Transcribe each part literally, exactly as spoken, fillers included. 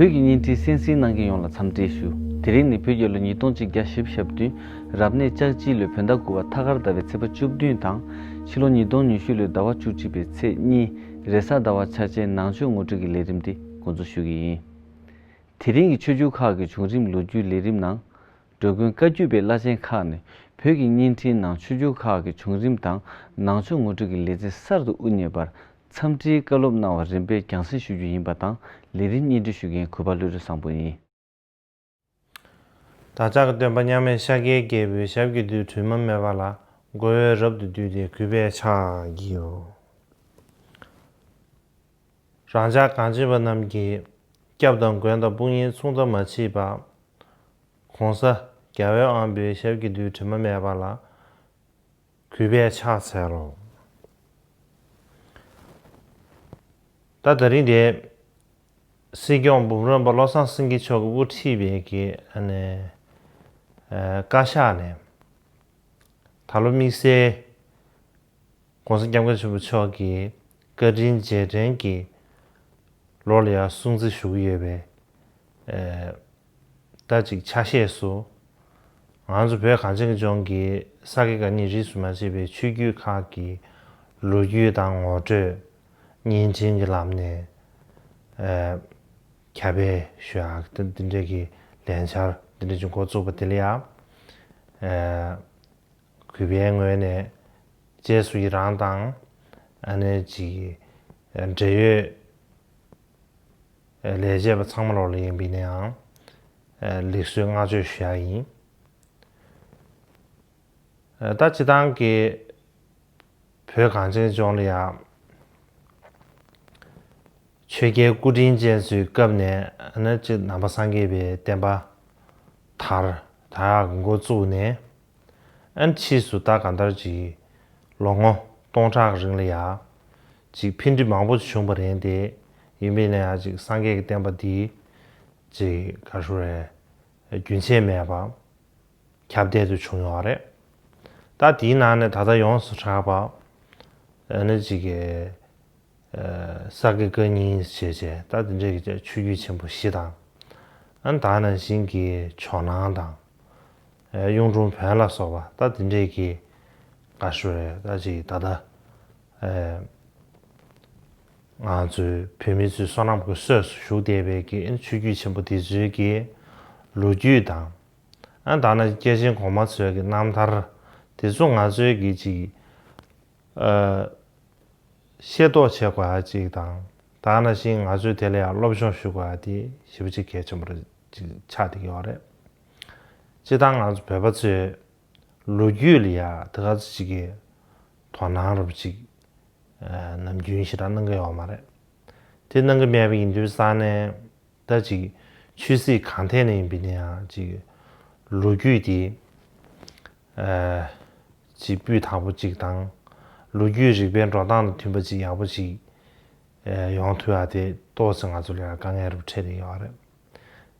བོད་ཀྱི་བརྙན་འཕྲིན་གསན་གཟིགས་གནང་མཁན་ཡོངས་ལ་འཚམས་འདྲི་ཞུ། དེ་རིང་ནི་བོད་རྒྱལ་ལོ་ཉིས་སྟོང་གཅིག་བརྒྱ་བཞི་བཅུ་ཞེ་བདུན། རབ་གནས་ལྕགས་བྱི་ལོའི་བོད་ཟླ་དགུ་པ་ཐ་སྐར་ཟླ་བའི་ཚེས་པ་བཅུ་བདུན་དང་། ཕྱི་ལོ་ཉིས་སྟོང་ཉི་ཤུ་ལོའི་ཟླ་བ་བཅུ་གཅིག་པའི་ཚེས་གཉིས། རེས་གཟའ་ཟླ་བ་ཆ་ཅན་ནང་ཆོས་ངོ་སྤྲོད་ཀྱི་ལས་རིམ་འདི་འགོ་འཛུགས་ཞུ་གི་ཡིན། དེ་རིང་གི་ཆོས་བརྒྱུད་ཁག་གི་བྱུང་རིམ་ལོ་རྒྱུས་ལས་རིམ་ནང་། འགྲོ་མགོན་བཀའ་བརྒྱུད་པའི་བླ་ཆེན་ཁག་ནས་བོད་ཀྱི་བརྙན་འཕྲིན་ནང་ཆོས་བརྒྱུད་ཁག་གི་བྱུང་རིམ་དང་ནང་ཆོས་ངོ་སྤྲོད་ཀྱི་ལེ་ཚན་གསར་དུ་དབུ་བརྙེས་པར་འཚམས་འདྲིའི་བཀའ་སློབ་གནང་བ་རིམ་པས་རྒྱང་སྲིང་ཞུ་རྒྱུ་ཡིན་པ་དང་། ལས་རིམ་སྙན་སྒྲོན་ཞུ་མཁན་གུས་པ་བློ་གྲོས་བཟང་པོ་ཡིན། བདག་ཅག་གི་སྟོན་པ་མཉམ་མེད་ཤཱཀྱའི་རྒྱལ་པོས་ཞབས་ཀྱི་རྡུལ་དྲི་མ་མེད་པ་ལ་མགོ་བོས་རབ་ཏུ་བཏུད་དེ་གུས་པས་ཕྱག་བགྱིའོ། རང་ཅག་གངས་ཅན་པ་རྣམས་ཀྱི་སྐྱབས་དང་མགོན་དང་དཔུང་གཉེན་མཚུངས་ཟླ་མ་མཆིས་པ། ༸གོང་ས་རྒྱལ་བའི་དབང་པོའི་ཞབས་ཀྱི་རྡུལ་དྲི་མ་མེད་པ་ལ་གུས་པས་ཕྱག་འཚལ་ལོ། ད་དེ་རིང་འདིར་སྲིད་སྐྱོང་འབུམ་རམས་པ་བློ་བཟང་སེང་གེ་མཆོག་གིས་དབུ་ཁྲིད་པའི་གི་ཨ་ནི་ཨ་བཀའ་ཤག་ནས་ད་ལོ་དམིགས་བསལ་༸གོང་ས་༸སྐྱབས་མགོན་ཆེན་པོ་མཆོག་གི་བཀའ་དྲིན་རྗེས་དྲན་གྱི་ལོ་ལ་ཡང་སྲུང་བརྩི་ཞུ་གི་ཡོད་པའི་ཨ་ད་ཅིག་ཆ་ཤས་སུ། ང་ཚོ་བོད་གངས་ཅན་གྱི་ལྗོངས་ཀྱི་ས་དགེ་བཀའ་རྙིང་རིས་སུ་མ་ཆད་པའི་ཆོས་བརྒྱུད་ཁག་གི་ལོ་རྒྱུས་དང་ངོ་སྤྲོད་བརྙན་འཕྲིན་གྱི་ལམ་ནས་ཨ་ཁྱབ་སྤེལ་ཞུ་ཡག་འདི་འདྲ་གི་ལས་འཆར་འདི་འདྲ་ཅིག་འགོ་བཙུགས་པ་དེ་ལ་ཡང་ཨ་གུས་པའི་ངོས་ནས་རྗེས་སུ་ཡི་རང་དང་ཨ་ནེ་ཅིག་འབྲེལ་ཡོད་ལས་བྱེད་པ་ཚང་མ་ལོག་ལ་ཡིན་པའི་ནའང་ལེགས་གསོལ་བསྔགས་བརྗོད་ཞུ་ཡག་ཡིན། ད་སྤྱི་བཏང་གི་བོད་གངས་ཅན་ལྗོངས་ལ་ཡང་ཆོས་རྒྱལ་སྐུ་ཕྲེང་ཅན་ཚོའི་སྐབས་ནས་ཨ་ནི་ཅིག་ནང་པ་སངས་རྒྱས་པའི་བསྟན་པ་དར་དར་ཡག་གི་འགོ་བཙུགས་ནས། ཨ་ནི་ཕྱིས་སུ་ད་གང་ལྟར་ཅིག་ལོ་ངོ་སྟོང་ཕྲག་རིང་ལ་ཡ་ཅིག་འཕེལ་འགྲིབ་མང་པོ་བྱུང་བ་རེད་དེ། ཡིན་པས་ན་ཡང་ཅིག་སངས་རྒྱས་ཀྱི་བསྟན་པ་འདི་ཅིག་ག་རེ་ཟེར་རེད། རྒྱུན་ཆད་མེད་པ་ཁྱབ་གདལ་དུ་བྱུང་ཡོད་རེད། ད་དེའི་ནང་ནས་ད་ལྟ་ཡོངས་སུ་གྲགས་པ་ཨ་ནི་ཅིག་གི་ས་དགེ་བཀའ་རྙིང་ཞེས་བྱས། ད་དེ་འདྲའི་གི་ཆོས་བརྒྱུད་ཆེན་པོ་བཞི་དང་། ཨ་ནི་ད་ནང་བཞིན་གྱི་ཇོ་ནང་དང་། གཡུང་དྲུང་བོན་ལ་སོགས་པ་ད་དེ་འདྲའི་གི་ག་རེ་ཟེར་རེད། ད་ཅིག་ད་ལྟ་ང་ཚོའི་བོད་མི་ཚོའི་བསོད་ནམས་ཀྱི་གསོས་སུ་ཞུགས་བསྡད་པའི་གི་ཆོས་བརྒྱུད་ཆེན་པོ་དེ་ཚོའི་གི་ལོ་རྒྱུས་དང་། ཨ་ནི་ད་ནང་སྐྱེས་ཆེན་གོང་མ་ཚོའི་གི་རྣམ་ཐར་དེ་ཚོ་ང་ཚོའི་གི་ཅིག་ཨ་ཤེས་རྟོགས་བྱེད་དགོས་ཡ་ཅིག་དང་། ད་ནང་བཞིན་ང་ཚོས་དེ་ལ་ཡང་སློབ་སྦྱོང་ཞུ་དགོས་ཡ་དེ་ཞེ་པོ་ཅིག་གལ་ཆེན་པོ་རེད་ཅིག་ཆགས་བསྡད་ཀྱི་ཡོད་རེད། སྤྱིར་བཏང་ང་ཚོ་བོད་པ་ཚོས་ལོ་རྒྱུས་ལ་ཡ་དེ་ག་ཚོད་ཅིག་གི་དོ་སྣང་རབ་ཅིག་ཨ་ནམ་རྒྱུན་ཞེ་དྲག་གནང་གི་ཡོད་མ་རེད། དེ་གནང་གི་མེད་པ་ཡིན་དུས་ཙང་ནས། ད་ཅིག་ཆོས་སྲིད་གང་ཐད་ནས་ཡིན་པའི་ནའང་ཅིག་ལོ་རྒྱུས་དེ་ཨ་ཅིག་སྤུས་དག་པོ་ཅིག་དང་། ལོ་རྒྱུས་རིག་པའི་འགྲོ་སྟངས་དང་མཐུན་པ་ཅིག་ཡག་པོ་ཅིག་ཨ་ཡོང་ཐུབ་ཡ་དེ་ཏོག་ཙམ་ང་ཚོ་ལ་ཡང་དཀའ་ངལ་རུ་འཕྲད་བསྡད་ཡོད་རེད།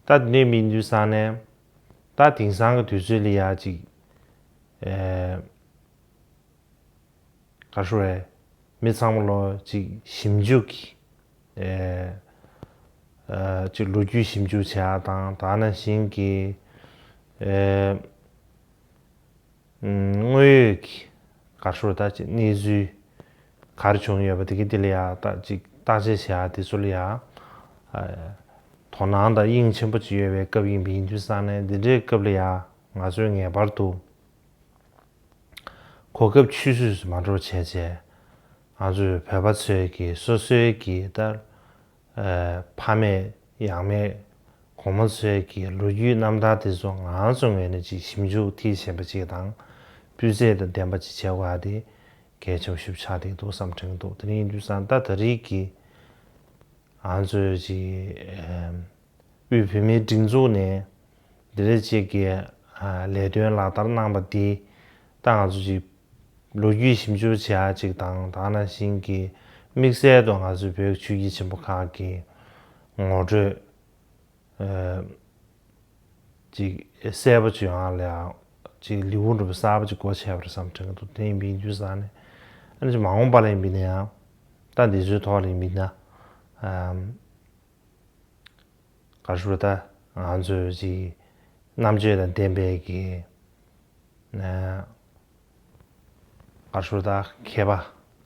ད་དེ་འདྲ་ཡིན་དུས་ཙང་ནས་ད་དེང་སང་གི་དུས་ཚོད་ལ་ཡ་ཅིག་ཨ་ག་རེ་ཟེར་རེད། མི་ཚང་མ་ལོ་ཅིག་ཞིབ་འཇུག་གི་ཨེ་ཨེ་ཅིག་ལོ་རྒྱུས་ཞིབ་འཇུག་བྱེད་ཡག་དང་། ད་ནང་བཞིན་གྱི་ཨེ་ཨམ་དངོས་ཡོད་ཀྱི་ག་རེ་ཟེར་ད་ཅིག་གནས་ཚུལ་ག་རེ་བྱུང་ཡོད་པ་དེ་གི་དེ་ལ་ཡ་ད་ཅིག་བརྟག་དཔྱད་བྱེད་ཡག་དེ་ཚོ་ལ་ཡ་ཨེ་དོ་སྣང་དང་དབྱིངས་ཆེན་པོ་ཅིག་ཡོད་པའི་སྐབས་ཡིན་པ་ཡིན་དུས་ཙང་ནས། འདི་འདྲའི་སྐབས་ལ་ཡ་ང་ཚོས་ངེས་པར་དུ་གོ་སྐབས་ཆུད་ཟོས་སུ་མ་འགྲོ་བྱས་བྱས། ང་ཚོའི་བོད་པ་ཚོའི་གི་སོ་སོའི་གི་ད་ཨ་ཕ་མེས་ཡང་མེས་གོང་མ་ཚོའི་གི་ལོ་རྒྱུས་རྣམ་ཐར་དེ་ཚོ་ང་ཚོ་ངོས་ནས་ཅིག་ཞིབ་འཇུག་མཐིལ་ཕྱིན་པ་ཅིག་དང་། སྤུས་ཚད་དང་ལྡན་པ་ཅིག་བྱེད་དགོས་ཡ་དེ་གལ་ཆེན་པོ་ཞིག་ཆགས་བསྡད་འདུག་བསམ་དྲན་འདུག་དེ་ཡིན་དུས་ཙང་ད་ད་རེས་ཀྱི་ང་ཚོའི་ཅིག་ཨ་དབུས་བོད་མིའི་སྒྲིག་འཛུགས་ནས་འདི་འདྲ་ཅིག་གི་ཨ་ལས་དོན་ལག་བསྟར་གནང་པ་འདི་ད་ང་ཚོ་ཅིག་ལོ་རྒྱུས་ཞིབ་འཇུག་བྱེད་ཡ་ཅིག་དང་། ད་ནང་བཞིན་གྱི་དམིགས་བསལ་དུ་ང་ཚོའི་བོད་ཆོས་བརྒྱུད་ཆེན་པོ་ཁག་གི་ངོ་སྤྲོད་ཨ་ཅིག་གསལ་པོ་ཅིག་ཡོང་ཡ་ལ་ཡ་ཅིག་ལེའུ་འདྲ་པོ་གསར་པ་ཅིག་སྒོ་ཕྱེ་བ་རེད་བསམ་དྲན་གྱི་འདུག་དེ་ཡིན་པ་ཡིན་དུས་ཙང་ནས་ཨ་ནི་ཅིག་མ་འོངས་པ་ལ་ཡིན་པ་ཡིན་ན་ཡང་ད་འདི་ཚོའི་ཐོག་ལ་ཡིན་པ་ཡིན་ན་ཨ་ ག་རེ་ཞུ་དགོས་རེད། ད་ང་ཚོས་ཅིག་རྣམ་དཔྱོད་དང་ལྡན་པའི་གི་ཨ་ག་རེ་ཞུ་དགོས་རེད། ད་མཁས་པ་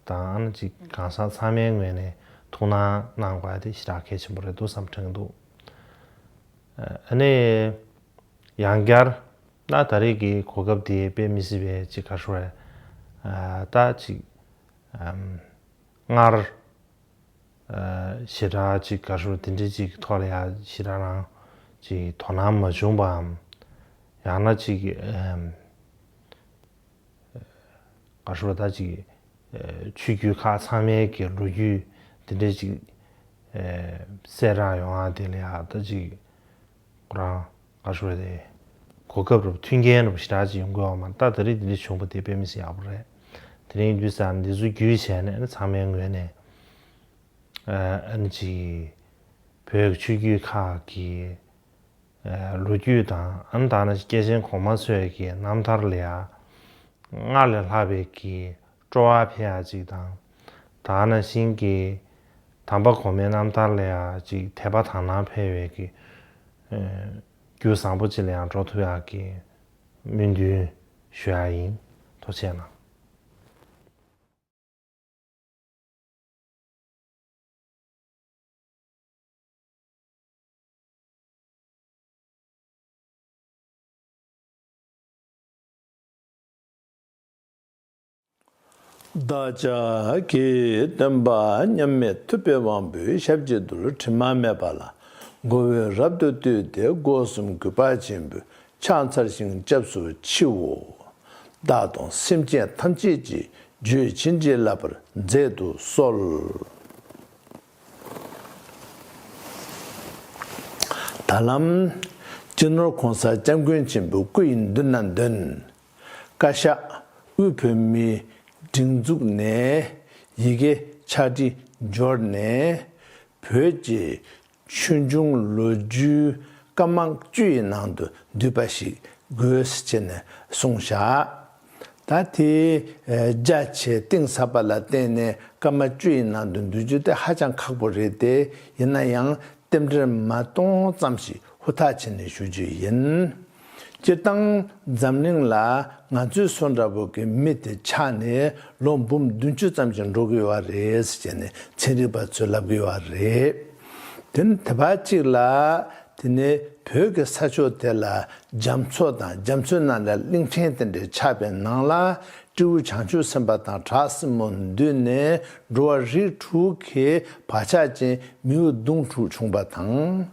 དང་ཨ་ནི་ཅིག་གང་ཟག་ཚང་མའི་ངོས་ནས་ཐུགས་སྣང་གནང་དགོས་ཡ་དེ་ཞེ་དྲག་གལ་ཆེན་པོ་རེད་འདུག་བསམ་དྲན་གྱི་འདུག་ཨ་ནི་ཡང་བསྐྱར་ད་ད་རེས་ཀྱི་གོ་སྐབས་དེ་དཔེ་མི་སྲིད་པའི་ཅིག་ག་རེ་ཞུ་དགོས་རེད། ཨ་ད་ཅིག་ཨམ་སྔར་ཨ་ཞེ་དྲག་ཅིག་ག་རེ་ཞུ་དགོས་རེད། དེ་འདྲའི་ཅིག་ཐོག་ལ་ཡ་ཞེ་དྲག་རང་ཅིག་དོ་སྣང་མ་བྱུང་བའམ། ཡང་ན་ཅིག་ཨམ་ག་རེ་ཞུ་དགོས་རེད། ད་ཅིག་ཨ་ཆོས་བརྒྱུད་ཁག་ཚང་མའི་གི་ལོ་རྒྱུས་དེ་འདྲའི་ཅིག་ཨ་གསལ་བསྒྲགས་ཡོང་ཡ་དེ་ལ་ཡ་ད་ཅིག་ཁོ་རང་ག་རེ་ཞུ་དགོས་རེད། གོ་སྐབས་རུ་མཐུན་རྐྱེན་རུ་ཞེ་དྲག་ཅིག་ཡོང་གི་ཡོད་མ་རེད། ད་ད་རེས་འདི་འདྲ་བྱུང་བ་དེ་དཔེ་མི་སྲིད་ཡག་པོ་རེད། དེ་རིང་དུས་སང་འདི་ཚོ་བརྒྱུད་བྱས་ནས་ཨ་ནི་ཚང་མའི་ངོས་ནས་ཨ་ཨ་ནི་ཅིག་བོད་ཀྱི་ཆོས་བརྒྱུད་ཁག་གི་ཨ་ལོ་རྒྱུས་དང་ཨ་ནི་ད་ནི་སྐྱེས་ཆེན་གོང་མ་ཚོའི་གི་རྣམ་ཐར་ལ་ཡ་སྔར་ལས་ལྷག་པའི་གི་སྤྲོ་བ་འཕེལ་ཡ་ཅིག་དང་། ད་ནང་བཞིན་གྱི་དམ་པ་གོང་མའི་རྣམ་ཐར་ལ་ཡ་ཅིག་དད་པ་དག་སྣང་འཕེལ་བའི་གི་ཨ་རྒྱུ་བཟང་པོ་ཅིག་ལ་ཡང་འགྲོ་ཐུབ་ཡག་གི་སྨོན་འདུན་ཞུ་ཡག་ཡིན། ཐུགས་རྗེ་གནང་། བདག་ཅག་གི་སྟོན་པ་མཉམ་མེད་ཐུབ་པའི་དབང་པོའི་ཞབས་ཀྱི་རྡུལ་དྲི་མ་མེད་པ་ལ་མགོ་བོས་རབ་ཏུ་བཏུད་དེ་སྒོ་གསུམ་གུས་པ་ཆེན་པོས་ཕྱག་འཚལ་ཞིང་སྐྱབས་སུ་མཆིའོ། བདག་དང་སེམས་ཅན་ཐམས་ཅད་ཀྱི་རྒྱུད་བྱིན་གྱིས་བརླབ་པར་མཛད་དུ་གསོལ། ད་ལམ་སྤྱི་ནོར་གོང་ས་སྐྱབས་མགོན་ཆེན་པོའི་སྐུ་ཡི་མདུན་ན་འདོན། བཀའ་ཤག་དབུས་བོད་མིའི་སྒྲིག་འཛུགས་ནས་ཡི་གེ་ཕྱག་བྲིས་འབྱོར་ནས་བོད་ཀྱི་ཆོས་འབྱུང་ལོ་རྒྱུས་སྐར་མ་བཅུ་ཡི་ནང་དུ་འདུས་པ་ཞིག་དགོས་ཟེར་བྱས་ནས་གསུངས་བཞག་ད་དེ་རྒྱ་ཆེ་གཏིང་ཟབ་པ་ལ་བརྟེན་ནས་སྐར་མ་བཅུ་ཡི་ནང་དུ་འདུས་རྒྱུ་དེ་ཧ་ཅང་ཁག་པོ་རེད་དེ། ཡིན་ན་ཡང་རྟེན་འབྲེལ་མ་གཏོང་ཙམ་ཞིག་ཧུར་ཐག་བྱས་ནས་ཞུ་རྒྱུ་ཡིན། སྤྱིར་བཏང་འཛམ་གླིང་ལ་ང་ཚོའི་བཟོ་འདྲ་པོ་གི་མི་དེ་ཆགས་ནས་ལོ་འབུམ་བདུན་ཅུ་ཙམ་ཞིག་འགྲོ་གི་ཡོད་རེད་ཟེར་བྱས་ནས་ཚན་རིག་པ་ཚོས་ལབ་གི་ཡོད་རེད། དེ་ནི་དེ་བ་གཅིག་ལ་དེ་ནས་བོད་ཀྱི་ས་ཕྱོགས་དེ་ལ་རྒྱ་མཚོ་དང་རྒྱ་མཚོའི་ནང་ལ་གླིང་ཕྲན་དེ་འདྲ་ཆགས་པའི་ནང་ལ་སྤྲེའུ་བྱང་ཆུབ་སེམས་དཔའ་དང་བྲག་སྲིན་མོ་འདུས་ནས་འགྲོ་བ་རིགས་དྲུག་གི་བག་ཆགས་ཅན་མིའུ་གདུང་དྲུག་བྱུང་བ་དང་།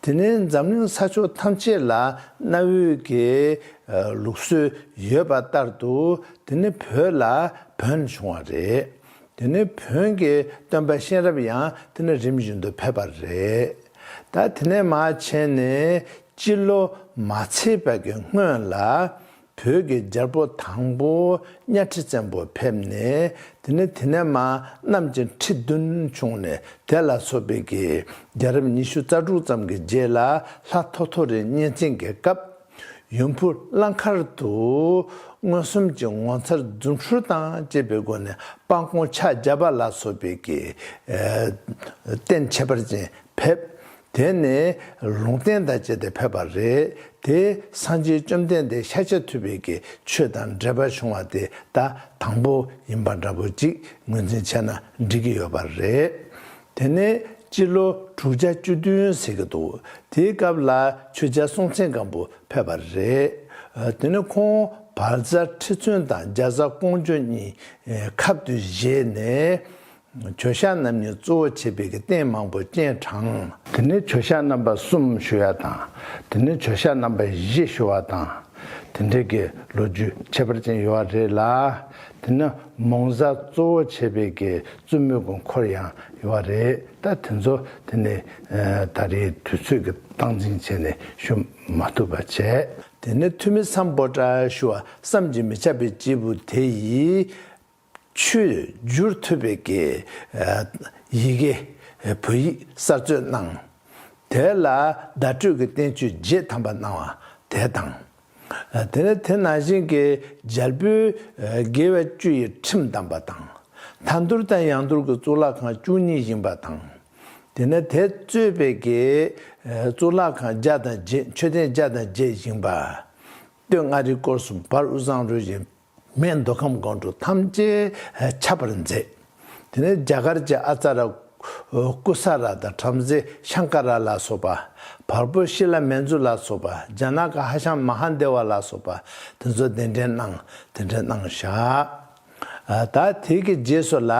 དེ་ནས་འཛམ་གླིང་ས་ཕྱོགས་ཐམས་ཅད་ལ་གནའ་བོའི་གི་ལུགས་སྲོལ་ཡོད་པ་ལྟར་དུ་དེ་ནས་བོད་ལ་བོན་བྱུང་བ་རེད། དེ་ནས་བོན་གྱི་སྟོན་པ་གཤེན་རབ་ཡང་དེ་ནས་རིམ་བཞིན་དུ་ཕེབས་པ་རེད། ད་དེ་ནས་མར་བྱས་ནས་སྤྱི་ལོ་མ་ཚེས་པ་གི་སྔོན་ལ་བོད་ཀྱི་རྒྱལ་པོ་དང་པོ་གཉའ་ཁྲི་བཙན་པོ་ཕེབས་ནས། དེ་ནས་དེ་ནས་མར་གནམ་གྱི་ཁྲི་བདུན་བྱུང་ནས་དེ་ལ་སོགས་པའི་གི་རྒྱལ་རབས་ཉི་ཤུ་རྩ་དྲུག་ཙམ་གྱི་རྗེས་ལ་ལྷ་ཐོ་ཐོ་རི་གཉན་བཙན་གྱི་སྐབས། ཡུམ་བུ་གླང་མཁར་དུ་མངོན་སུམ་གྱི་ངོ་མཚར་རྫུ་འཕྲུལ་དང་བཅས་པའི་སྒོ་ནས་སྤང་སྐོང་ཕྱག་བརྒྱ་པ་ལ་སོགས་པའི་གི་ཨ་རྟེན་ཁྱད་པར་ཅན་ཕེབས། དེ་ནས་ལུང་བསྟན་དང་བཅས་ཏེ་ཕེབས་པ་རེད། དེ་སངས་རྒྱས་བཅོམ་ལྡན་འདས་ཤཱཀྱ་ཐུབ་པའི་གི་ཆོས་དང་འབྲེལ་བ་བྱུང་བ་དེ་ད་དང་པོ་ཡིན་པ་འདྲ་པོ་ཅིག་ངོས་འཛིན་བྱས་ན་འགྲིག་གི་ཡོད་པ་རེད། དེ་ནས་སྤྱི་ལོ་དྲུག་བརྒྱ་བཅུ་བདུན་ཟེར་གྱི་འདུག་དེའི་སྐབས་ལ་ཆོས་རྒྱལ་སྲོང་བཙན་སྒམ་པོ་ཕེབས་པ་རེད། དེ་ནས་ཁོང་བལ་བཟའ་ཁྲི་བཙུན་དང་རྒྱ་བཟའ་ཀོང་ཇོ་གཉིས་ཁབ་ཏུ་བཞེས་ནས་ཇོ་ཤཱཀ་རྣམ་གཉིས་གཙོ་བོ་བྱས་པའི་གི་རྟེན་མང་པོ་སྐྱེལ་དྲངས། དེ་ནས་ཇོ་ཤཱཀ་རྣམ་པ་གསུམ་ཞུ་ཡ་དང་། དེ་ནས་ཇོ་ཤཱཀ་རྣམ་པ་བཞི་ཞུ་བ་དང་། དེ་འདྲའི་གི་ལོ་རྒྱུས་ཁྱད་པར་ཅན་ཡོད་པ་རེད་ལ། དེ་ནས་མོང་བཟའ་གཙོ་བོ་བྱས་པའི་གི་བཙུན་མོའི་གི་འཁོར་ཡང་ཡོད་པ་རེད། ད་དེ་ཚོ་དེ་ནས་ཨ་ད་རེས་དུས་ཚོད་ཀྱི་སྟངས་འཛིན་བྱས་ནས་ཞུ་མ་ཐུབ་པ་བྱས། དེ་ནས་ཐུ་མི་སམ་བྷོ་ཊ་ཞུ་བ་བསམ་གྱིས་མི་ཁྱབ་པའི་སྐྱེས་བུ་དེ་ཡིས་ཆོས་བསྒྱུར་ཐུབ་པའི་གི་ཨ་ཡི་གེ་བོད་ཡིག་གསར་བཟོ་གནང་། དེ་ལ་བརྡ་སྤྲོད་ཀྱི་བསྟན་བཅོས་བརྒྱད་ཐམ་པ་གནང་བ་དེ་དང་། དེ་ནས་དེ་ནང་བཞིན་གྱི་རྒྱལ་པོའི་དགེ་བ་བཅུ་ཡི་ཁྲིམས་བསྡམས་པ་དང་། མཐའ་འདུལ་དང་ཡང་འདུལ་གྱི་གཙུག་ལག་ཁང་བཅུ་གཉིས་བཞེངས་པ་དང་། དེ་ནས་དེ་གཙོས་པའི་གི་ གཙུག་ལག་ཁང་བརྒྱ་དང་བརྒྱད། མཆོད་རྟེན་བརྒྱ་དང་བརྒྱད་བཞེངས་པ། སྟོད་མངའ་རིས་སྐོར་གསུམ། བར་དབུས་གཙང་རུ་བཞི། སྨད་མདོ་ཁམས་སྒང་དྲུག་ཐམས་ཅད་ཁྱབ་པར་མཛད། དེ་ནས་རྒྱ་གར་གྱི་ཨ་ཙ་ར་ཀུ་ས་ར་དང་བྲམ་ཟེ་ཤང་ཀ་ར་ལ་སོགས་པ། བལ་པོ་ཤི་ལ་མན་ཛུ་ལ་སོགས་པ། རྒྱ་ནག་གི་ཧ་ཤང་མ་ཧཱ་དེ་བ་ལ་སོགས་པ། དེ་ཚོ་གདན་འདྲེན་གནང་། དེ་འདྲ་གནང་བཞག་ད་དེ་གི་རྗེས་སུ་ལ་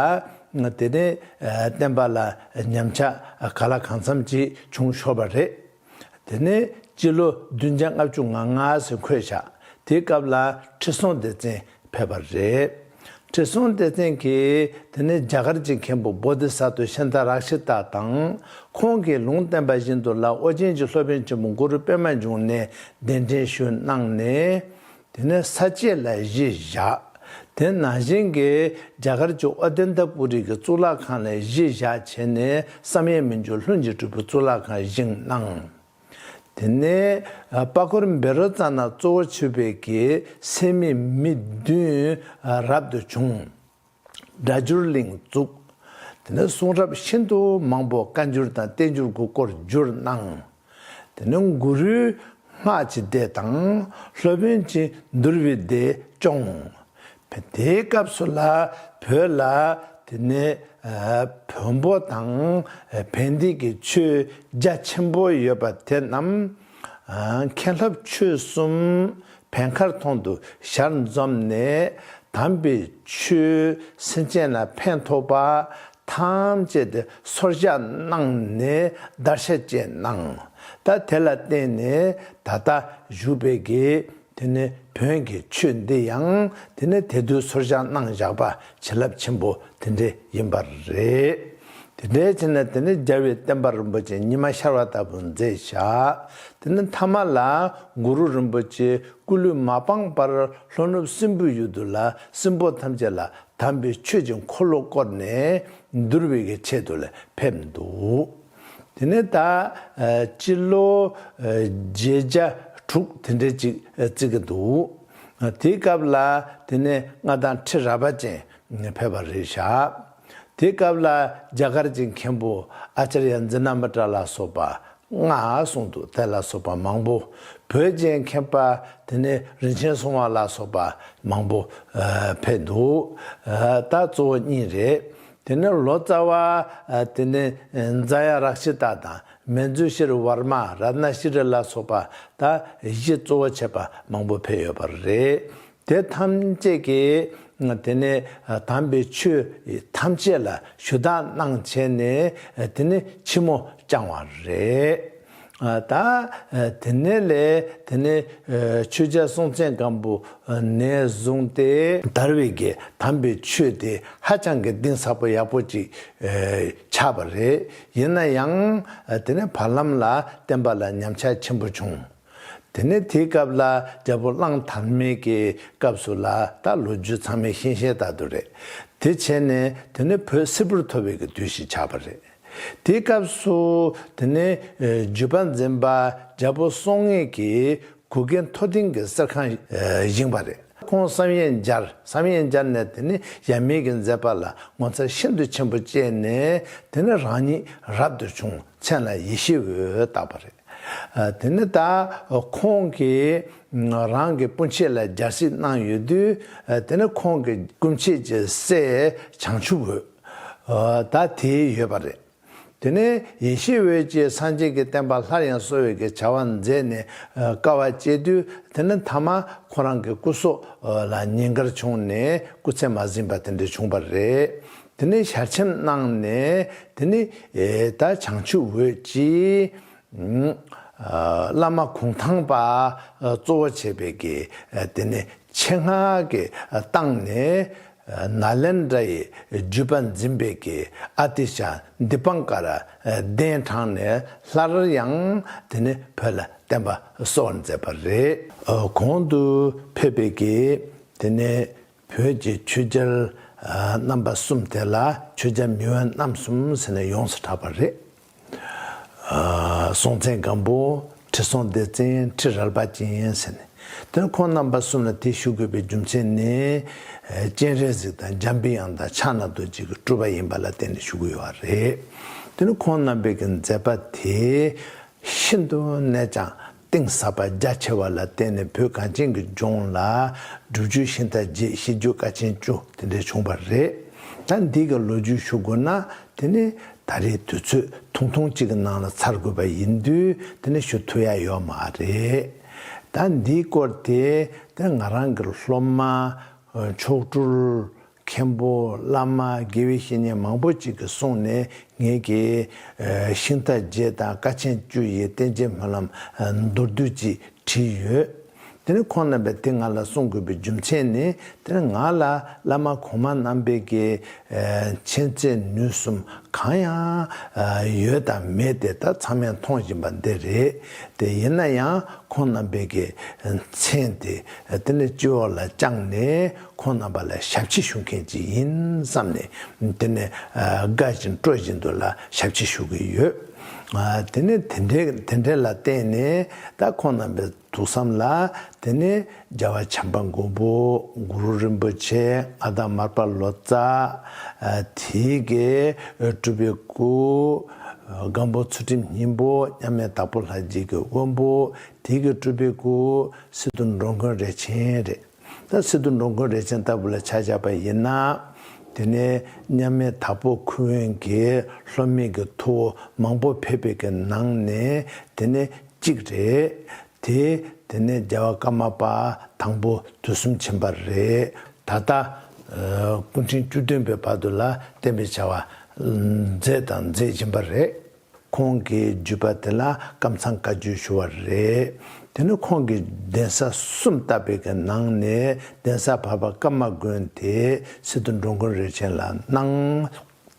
དེ་ནས་བསྟན་པ་ལ་ཉམས་ཆག་ག་ལ་གང་འཚམ་ཅིག་བྱུང་ཤོར་བ་རེད། དེ་ནས་སྤྱི་ལོ་བདུན་བརྒྱ་ལྔ་བཅུ་ང་ལྔ་ཟེར་འཁོད་བཞག་དེའི་སྐབས་ལ་ཁྲི་སྲོང་ལྡེ་བཙན་ཕེབས་པ་རེད། ཁྲི་སྲོང་ལྡེ་བཙན་གྱིས་དེ་ནས་རྒྱ་གར་གྱི་མཁན་པོ་བོ་དྷི་ས་ཏྭ་ཤཱནྟ་རཀྵི་ཏ་དང་། ཁོང་གིས་ལུང་བསྟན་པ་བཞིན་དུ་ལ་ཨོ་རྒྱན་གྱི་སློབ་དཔོན་ཆེན་པོ་གུ་རུ་པདྨ་འབྱུང་གནས་གདན་འདྲེན་ཞུས་གནང་ནས། དེ་ནས་ས་བཅད་ལ་གཞི་བཞག་དེ་ནང་བཞིན་གྱི་རྒྱ་གར་གྱི་ཨོ་དན་ད་པུ་རི་གི་གཙུག་ལག་ཁང་ལ་གཞི་བཞག་བྱས་ནས་བསམ་ཡས་མི་འགྱུར་ལྷུན་གྱིས་གྲུབ་པའི་གཙུག་ལག་ཁང་བཞེངས་གནང་། དེ་ནས་པ་ཀོར་བཻ་རོ་ཙ་ན་གཙོ་བོར་གྱུར་པའི་གི་སད་མི་མི་བདུན་རབ་ཏུ་བྱུང་། སྒྲ་སྒྱུར་གླིང་བཙུགས། དེ་ནས་གསུང་རབ་ཤིན་ཏུ་མང་པོ་བཀའ་འགྱུར་དང་བསྟན་འགྱུར་གྱི་སྐོར་བསྒྱུར་གནང་། དེ་ནས་གུ་རུའི་སྔགས་ཀྱི་སྡེ་དང་སློབ་དཔོན་གྱི་འདུལ་བའི་སྡེ་སྐྱོང་། དེའི་སྐབས་སུ་ལ་བོད་ལ་དེ་ནས་བོན་པོ་དང་བན་དེ་གི་ཆོས་རྒྱ་ཆེན་པོ་ཡོད་པ་དེ་རྣམས་མཁན་སློབ་ཆོས་གསུམ་བན་མཁར་ཐོང་དུ་ཞལ་འཛོམས་ནས། དམ་པའི་ཆོས་སེམས་ཅན་ལ་ཕན་ཐོགས་པ་ཐམས་ཅད་དེ་སོར་བཞག་གནང་ནས་བརྡར་ཤ་བཅད་གནང་། ད་དེ་ལ་བརྟེན་ནས་ད་ལྟ་བཞུགས་པའི་གི་དེ་ནས་བོན་གྱི་ཆོས་འདི་ཡང་དེ་ནས་དེ་དུས་སོར་བཞག་གནང་བཞག་པ་བྱིན་རླབས་ཆེན་པོ་དེ་འདྲ་ཡིན་པ་རེད། དེ་འདྲའི་ཕྱིར་ན་དེ་ནི་རྒྱལ་བའི་བསྟན་པ་རིན་པོ་ཆེ་ཉི་མ་ཤར་བ་ལྟ་བུ་མཛད་བཞག་དེ་ནི་མཐའ་མ་ལ་གུ་རུ་རིན་པོ་ཆེ་སྐུ་ལུས་མ་སྤངས་པར་ལྷོ་ནུབ་སྲིན་པོའི་ཡུལ་དུ་ལ་སྲིན་པོ་ཐམས་ཅད་ལ་དམ་པའི་ཆོས་ཀྱི་འཁོར་ལོ་བསྐོར་ནས་འདུལ་བའི་གི་ཆེད་དུ་ལ་ཕེབས་འདུག་དེ་ནས་ད་སྤྱི་ལོ་བརྒྱད་བརྒྱ་དྲུག་དེ་འདྲའི་ཅིག་བརྩི་གི་འདུག་དེའི་སྐབས་ལ་དེ་ནས་མངའ་བདག་ཁྲི་རལ་པ་ཅན་ཕེབས་པ་རེད་བཞག་དེའི་སྐབས་ལ་རྒྱ་གར་གྱི་མཁན་པོ་ཨཱ་ཙརྱ་ཛི་ན་མ་ཏྲ་ལ་སོགས་པ་ལྔ་གསུངས་འདུག་དེ་ལ་སོགས་པ་མང་པོ། བོད་ཀྱི་མཁན་པ་དེ་ནས་རིན་ཆེན་སྲུང་བ་ལ་སོགས་པ་མང་པོ་ཕེབས་འདུག་ད་གཙོ་བོ་གཉིས་རེད། དེ་ནས་ལོ་ཙཱ་བ་དེ་ནས་ཛ་ཡ་རཀྵི་ཏ་དང་། མན་ཛུ་ཤྲི་ཝར་མ། རཏྣ་ཤྲི་ལ་སོགས་པ་ད་གཞི་གཙོ་བོ་བྱས་པ་མང་པོ་ཕེབས་ཡོད་པ་རེད། དེ་ཐམས་ཅད་ཀྱིས་དེ་ནས་དམ་པའི་ཆོས་ཐམས་ཅད་ལ་ཞུ་དག་གནང་བྱས་ནས་དེ་ནས་ཕྱི་མོ་བསྐྱངས་པ་རེད། ད་དེ་ནས་ལས་དེ་ནས་ཆོས་རྒྱལ་སྲོང་བཙན་སྒམ་པོ་ནས་བཟུང་སྟེ་དར་བའི་གི་དམ་པའི་ཆོས་དེ་ཧ་ཅང་གི་གཏིང་ཟབ་པོ་ཡག་པོ་ཅིག་ཆགས་པ་རེད། ཡིན་ན་ཡང་དེ་ནས་བར་ལམ་ལ་བསྟན་པ་ལ་ཉམས་ཆག་ཆེན་པོ་བྱུང་། དེ་ནས་དེའི་སྐབས་ལ་རྒྱལ་པོ་གླང་དར་མའི་གི་སྐབས་སུ་ལ་ད་ལོ་རྒྱུས་ཚང་མས་ཤེས་ཤེས་ལྟར་དུ་རེད། དེ་བྱས་ནས་དེ་ནས་བོད་སིལ་བུར་ཐོར་བའི་གི་དུས་ཤིག་ཆགས་པ་རེད། དེའི་སྐབས་སུ་དེ་ནས་བརྒྱུད་པ་འཛིན་པ་རྒྱལ་པོ་སྲོང་ངེས་ཀྱིས་གུ་གེ་མཐོ་ལྡིང་གི་གསེར་ཁང་བཞེངས་པ་རེད། ཁོང་བསམ་ཡས་མཇལ། བསམ་ཡས་མཇལ་ནས་དེ་ནི་ཡབ་མེས་ཀྱི་མཛད་པ་ལ་ངོ་མཚར་ཤིན་ཏུ་ཆེན་པོ་སྐྱེས་ནས་དེ་ནི་རང་ཉིད་རབ་ཏུ་བྱུང་། མཚན་ལ་ཡེ་ཤེས་འོད་བཏགས་པ་རེད། དེ་ནི་ད་ཁོང་གིས་རང་གི་སྤུན་མཆེད་ལ་སྦྱར་སྲིད་གནང་ཡོད་དུས། དེ་ནི་ཁོང་གི་སྐུ་མཆེད་ཀྱི་སྲས་བྱང་ཆུབ་འོད་ད་དེ་ཡོད་པ་རེད། དེ་ནས་ཡེ་ཤེས་འོད་ཀྱིས་སངས་རྒྱས་ཀྱི་བསྟན་པ་སླར་ཡང་གསོ་བའི་གི་བྱ་བ་མཛད་ནས་དཀའ་བ་སྤྱད་དུས། དེ་ནས་མཐའ་མ་ཁོ་རང་གི་སྐུ་སྲོག་ལ་ཉེན་ཁ་བྱུང་ནས་སྐུ་ཚེ་མ་ཟིན་པ་དེ་འདྲ་བྱུང་བ་རེད། དེ་ནས་ཞལ་ཆེམས་གནང་ནས་དེ་ནས་ད་བྱང་ཆུབ་འོད་ཀྱིས་བླ་མ་གུང་ཐང་པ་གཙོ་བོ་བྱས་པའི་གི་དེ་ནས་ཆེད་མངགས་ཀྱིས་བཏང་ནས། ནཱ་ལེནྡྲ་ཡི་བརྒྱུད་པ་འཛིན་པའི་གི་ཨ་ཏི་ཤ་དི་པང་ཀ་ར་གདན་དྲངས་ནས་སླར་ཡང་དེ་ནས་བོད་ལ་བསྟན་པ་གསོ་བར་མཛད་པ་རེད། གོང་དུ་ཕེབས་པའི་གི་དེ་ནས་བོད་ཀྱི་ཆོས་རྒྱལ་རྣམ་པ་གསུམ་དེ་ལ་ཆོས་རྒྱལ་མི་དབང་རྣམ་གསུམ་ཟེར་ནས་ཡོངས་སུ་གྲགས་པ་རེད། སྲོང་བཙན་སྒམ་པོ། ཁྲི་སྲོང་ལྡེ་བཙན། ཁྲི་རལ་པ་ཅན་ཟེར་ནས། དེ་ནས་ཁོང་རྣམ་པ་གསུམ་ལ་དེ་ཞུ་དགོས་པའི་རྒྱུ་མཚན་ནི། སྤྱན་རས་གཟིགས་དང་འཇམ་པའི་དབྱངས་དང་ཕྱག་ན་རྡོ་རྗེ་གི་སྤྲུལ་པ་ཡིན་པ་ལ་བརྟེན་ནས་ཞུ་གི་ཡོད་པ་རེད། དེ་ནས་ཁོང་རྣམ་པའི་གི་མཛད་པ་དེ་ ཤིན་ཏུ་ནས་ཀྱང་གཏིང་ཟབ་པ་རྒྱ་ཆེ་བ་ལ་བརྟེན་ནས་བོད་གངས་ཅན་གྱི་ལྗོངས་ལ་སྒྲུབ་བརྒྱུད་ཤིང་རྟ་བརྒྱད། བཤད་བརྒྱུད་བཀའ་ཆེན་བཅུ་དེ་འདྲ་བྱུང་བ་རེད། ད་འདི་གི་ལོ་རྒྱུས་ཞུ་དགོས་ན་དེ་ནི་ད་རེས་དུས་ཚོད་ཐུང་ཐུང་གཅིག་གི་ནང་ལ་ཚར་དགོས་པ་ཡིན་དུས་དེ་ནི་ཞུ་ཐུབ་ཡ་ཡོད་མ་རེད། ད་འདིའི་སྐོར་དེ་དེ་ང་རང་གི་སློབ་མ་མཆོག་སྤྲུལ། མཁན་པོ་བླ་མ་དགེ་བའི་བཤེས་གཉེན་མང་པོ་ཅིག་གིས་གསུངས་ནས་ངེད་ཀྱིས་ཤིང་རྟ་བརྒྱད་དང་བཀའ་ཆེན་བཅུ་ཡི་བསྟན་བཅོས་སྨོན་ལམ་མདོར་བསྡུས་ཅིག་བྲིས་ཡོད། དེ་ནི་ཁོང་རྣམ་པས་དེ་ང་ལ་གསུང་དགོས་པའི་རྒྱུ་མཚན་ནི་དེ་ནི་ང་ལ་བླ་མ་གོང་མ་རྣམ་པས་ཀྱི་མཚན་རྩལ་ནུས་གསུམ་གང་ཡང་ཡོད་དང་མེད་དེ་ད་ཚང་མས་མཐོང་བཞིན་པ་འདི་རེད། དེ་ཡིན་ན་ཡང་ཁོང་རྣམ་པས་ཀྱི་མཚན་དེ་དེ་ནི་སྤྱི་འོག་ལ་བཅངས་ནས། ཁོང་རྣམ་པ་ལ་ཞབས་ཕྱི་ཞུ་མཁན་ཅིག་ཡིན་བསམ་ནས་དེ་ནས་དགའ་བཞིན་སྤྲོ་བཞིན་དུ་ལ་ཞབས་ཕྱི་ཞུ་གི་ཡོད། དེ་ནས་དེ་འདྲའི་དེ་འདྲའི་ལ་བརྟེན་ནས་ད་ཁོང་རྣམ་པའི་ཐུགས་བསམ་ལ་དེ་ནས་རྒྱལ་བ་བྱམས་པ་མགོན་པོ་གུ་རུ་རིན་པོ་ཆེ་མངའ་བདག་མར་པ་ལོ་ཙཱ། དེའི་གི་སྤྲུལ་པའི་སྐུ་སྒམ་པོ་ཚུལ་ཁྲིམས་སྙིང་པོ་མཉམ་མེད་དྭགས་པོ་ལྷ་རྗེ་གི་དབོན་པོ། དེའི་གི་སྤྲུལ་པའི་སྐུ་སི་ཏུ་འགྲོ་མགོན་རས་ཆེན་རེད། ད་སི་ཏུ་འགྲོ་མགོན་རས་ཆེན་ལྟ་བུ་ལ་ཆ་བཞག་པ་ཡིན་ན། དེ་ནས་མཉམ་མེད་དྭགས་པོ་ཁུ་དབོན་གྱི་སློབ་མའི་གི་ཐུ་བོ་མང་པོ་ཕེབས་པའི་གི་ནང་ནས་དེ་ནས་གཅིག་རེད། དེ་དེ་ནས་རྒྱལ་བ་ཀརྨ་པ་དང་པོ་དུས་གསུམ་ཕྱིན་པ་རེད། ད་ལྟ་སྐུ་ཕྲེང་བཅུ་བདུན་པའི་བར་དུ་ལ་བསྟན་པའི་བྱ་བ་མཛད་དང་མཛད་བཞིན་པ་རེད། ཁོང་གི་བརྒྱུད་པ་དེ་ལ་ཀམ་ཚང་བཀའ་བརྒྱུད་ཞུ་བ་རེད། དེ་ནི་ཁོང་གིས་གདན་ས་གསུམ་བཏབ་པའི་གི་ནང་ནས་གདན་ས་བར་པ་ཀརྨ་དགོན་དེ་སི་ཏུ་འགྲོ་མགོན་རས་ཆེན་ལ་གནང་།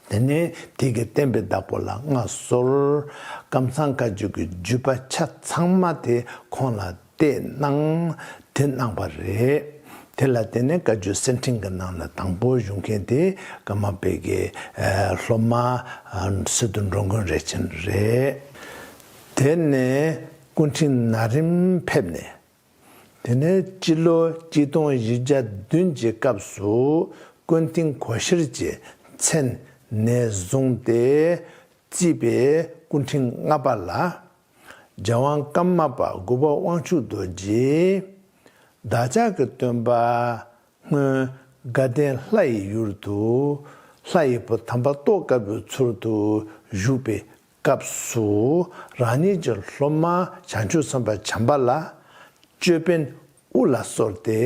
དེ་ནས་དེ་གི་བསྟན་པའི་བདག་པོ་ལ་མངའ་གསོལ། ཀམ་ཚང་བཀའ་བརྒྱུད་ཀྱི་བརྒྱུད་པ་ཆ་ཚང་མ་དེ་ཁོང་ལ་གཏད་གནང་། དེ་གནང་བ་རེད། དེ་ལ་བརྟེན་ནས་བཀའ་བརྒྱུད་གསེར་ཕྲེང་གི་ནང་ལ་དང་པོ་བཞུགས་མཁན་དེ་ཀརྨ་པའི་གི་སློབ་མ་སི་ཏུ་འགྲོ་མགོན་རས་ཆེན་རེད། དེ་ནས་སྐུ་ཕྲེང་ན་རིམ་ཕེབས་ནས། དེ་ནས་སྤྱི་ལོ་གཅིག་སྟོང་བཞི་བརྒྱ་བདུན་གྱི་སྐབས་སུ་ཀུན་མཁྱེན་གོ་ཤྲི་ཀྱི་མཚན་ནས་བཟུང་སྟེ་བརྩིས་པའི་སྐུ་ཕྲེང་ལྔ་པ་ལ། རྒྱལ་དབང་ཀརྨ་པ་དགུ་པ་དབང་ཕྱུག་རྡོ་རྗེ། བདག་ཅག་གི་སྟོན་པ་སྔོན་དགའ་ལྡན་ལྷ་ཡི་ཡུལ་དུ་ལྷ་ཡི་བུ་དམ་པ་ཏོག་དཀར་པོའི་ཚུལ་དུ་བཞུགས་པའི་སྐབས་སུ་རང་ཉིད་ཀྱི་སློབ་མ་བྱང་ཆུབ་སེམས་དཔའ་བྱམས་པ་ལ་ཅོད་པན་དབུ་ལ་གསོལ་ཏེ་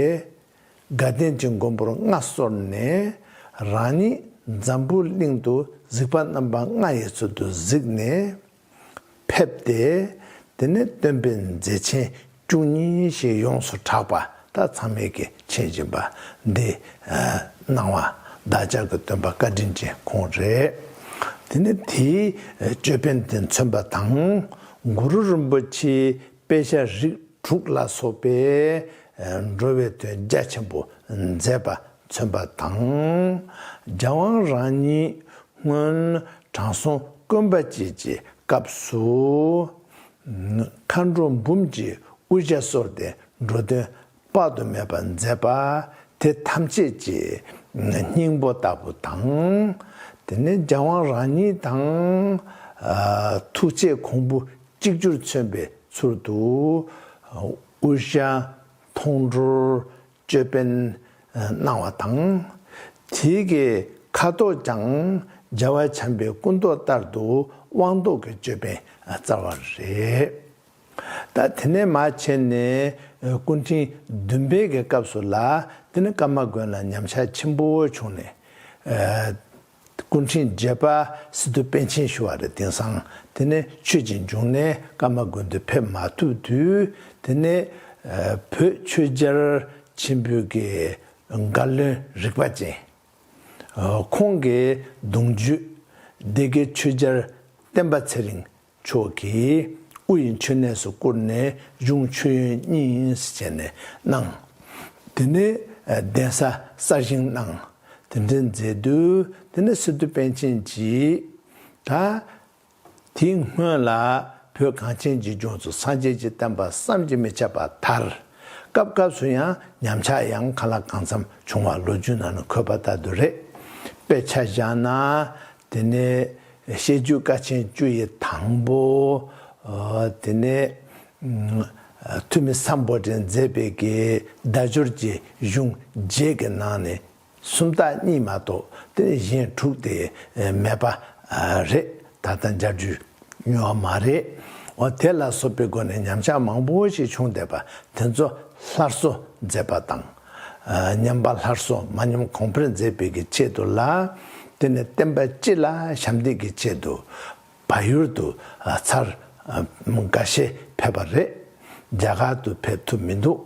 དགའ་ལྡན་གྱི་མགོན་པོར་མངའ་གསོལ་ནས་རང་ཉིད་འཛམ་བུ་གླིང་དུ་གཟིགས་པ་རྣམ་པ་ལྔ་ཡི་ཚུལ་དུ་གཟིགས་ནས། ཕེབས་ཏེ། དེ་ནས་སྟོན་པའི་མཛད་ཆེན་བཅུ་གཉིས་ཞེས་ཡོངས་སུ་གྲགས་པ་ད་ཚང་མས་ཀྱི་མཁྱེན་བཞིན་པ་འདི་གནང་བ་བདག་ཅག་གི་སྟོན་པ་བཀའ་དྲིན་ཅན་ཁོང་རེད། དེ་ནས་དེའི་ཅོད་པན་དེ་མཚོན་པ་དང་གུ་རུ་རིན་པོ་ཆེའི་དཔེ་ཆ་རིགས་དྲུག་ལ་སོགས་པའི་འགྲོ་བའི་དོན་རྒྱ་ཆེན་པོ་མཛད་པ་མཚོན་པ་དང་། རྒྱལ་དབང་རང་ཉིད་སྔོན་དྲང་སྲོང་དཀོན་པ་བཅས་ཀྱི་སྐབས་སུ་མཁའ་འགྲོ་འབུམ་གྱིས་དབུ་ཞྭ་གསོལ་ཏེ་འགྲོ་དོན་དཔག་ཏུ་མེད་པ་མཛད་པ་དེ་ཐམས་ཅད་ཀྱི་སྙིང་པོ་ལྟ་བུ་དང་། དེ་ནས་རྒྱལ་དབང་རང་ཉིད་དང་ཐུགས་བསྐྱེད་གོང་བུ་གཅིག་གྱུར་མཚོན་པའི་ཚུལ་དུ་དབུ་ཞྭ་མཐོང་གྲོལ་ཅོད་པན་གནང་བ་དང་། དེའི་གི་ཁ་དོག་ཀྱང་རྒྱལ་བ་བྱམས་པའི་སྐུ་མདོག་ལྟར་དུ་དབང་མདོག་གི་ཅོད་པན་སྩལ་བ་རེད། ད་དེ་ནས་མར་བྱས་ནས་སྐུ་ཕྲེང་བདུན་པའི་གི་སྐབས་སུ་ལ་དེ་ནི་ཀརྨ་དགོན་ལ་ཉམས་ཆག་ཆེན་པོ་བྱུང་ནས། སྐུ་ཕྲེང་བརྒྱད་པ་སི་ཏུ་པཎ་ཆེན་ཞུ་བ་རེད། དེང་སང་དེ་ནས་ཆོས་ཀྱི་འབྱུང་གནས་ཀརྨ་དགོན་དུ་ཕེབས་མ་ཐུབ་དུས་དེ་ནས་བོད་ཆོས་རྒྱལ་ཆེན་པོའི་གི་བཀའ་བློན་རིག་པ་ཅན། ཁོང་གི་གདུང་རྒྱུད་སྡེ་དགེ་ཆོས་རྒྱལ་བསྟན་པ་ཚེ་རིང་མཆོག་གིས་དབུ་ཡི་མཆོད་གནས་སུ་བཀུར་ནས་གཞུང་མཆོད་ཡོན་གཉིས་བྱས་ནས་གནང་། དེ་ནས་གདན་ས་གསར་བཞེངས་གནང་། དེ་འདྲ་མཛད་དུས་དེ་ནས་སི་ཏུ་པཎ་ཆེན་གྱིས་ད་དེའི་སྔོན་ལ་བོད་གངས་ཅན་གྱི་ལྗོངས་སུ་སངས་རྒྱས་ཀྱི་བསྟན་པ་བསམ་གྱིས་མི་ཁྱབ་པ་དར། སྐབས་སྐབས་སུ་ཡང་ཉམས་ཆག་ཡང་གང་ལ་གང་འཚམ་བྱུང་བ་ལོ་རྒྱུས་ནང་ན་འཁོད་པ་ལྟར་དུ་རེད། དཔེ་ཆ་བཞག་ན། དེ་ནས་བཤད་རྒྱུད་བཀའ་ཆེན་བཅུ་ཡི་དང་པོ། དེ་ནས་ཐུ་མི་སམ་བྷོ་ཊས་མཛད་པའི་གི་བརྡ་སྦྱོར་གྱི་གཞུང་བརྒྱད་ཀྱི་ནང་ནས་སུམ་རྟགས་གཉིས་མ་གཏོགས་དེ་གཞན་དྲུག་དེ་མེད་པ་རེད། ད་ལྟ་མཇལ་རྒྱུ་ཡོད་མ་རེད། འོ་དེ་ལ་སོགས་པའི་སྒོ་ནས་ཉམས་ཆག་མང་པོ་ཞིག་བྱུང་བསྡད་པ་དེ་ཚོ་སླར་གསོ་མཛད་པ་དང་། ཉམས་པ་སླར་གསོ་མ་ཉམས་གོང་འཕེལ་མཛད་པའི་གི་ཆེད་དུ་ལ། དེ་ནས་བསྟན་པ་སྤྱི་ལ་ཞབས་འདེགས་ཀྱི་ཆེད་དུ་བལ་ཡུལ་དུ་ཚར་འགའ་ཤས་ཕེབས་པ་རེད། རྒྱ་གར་དུ་ཕེབས་ཐུབ་མི་འདུག་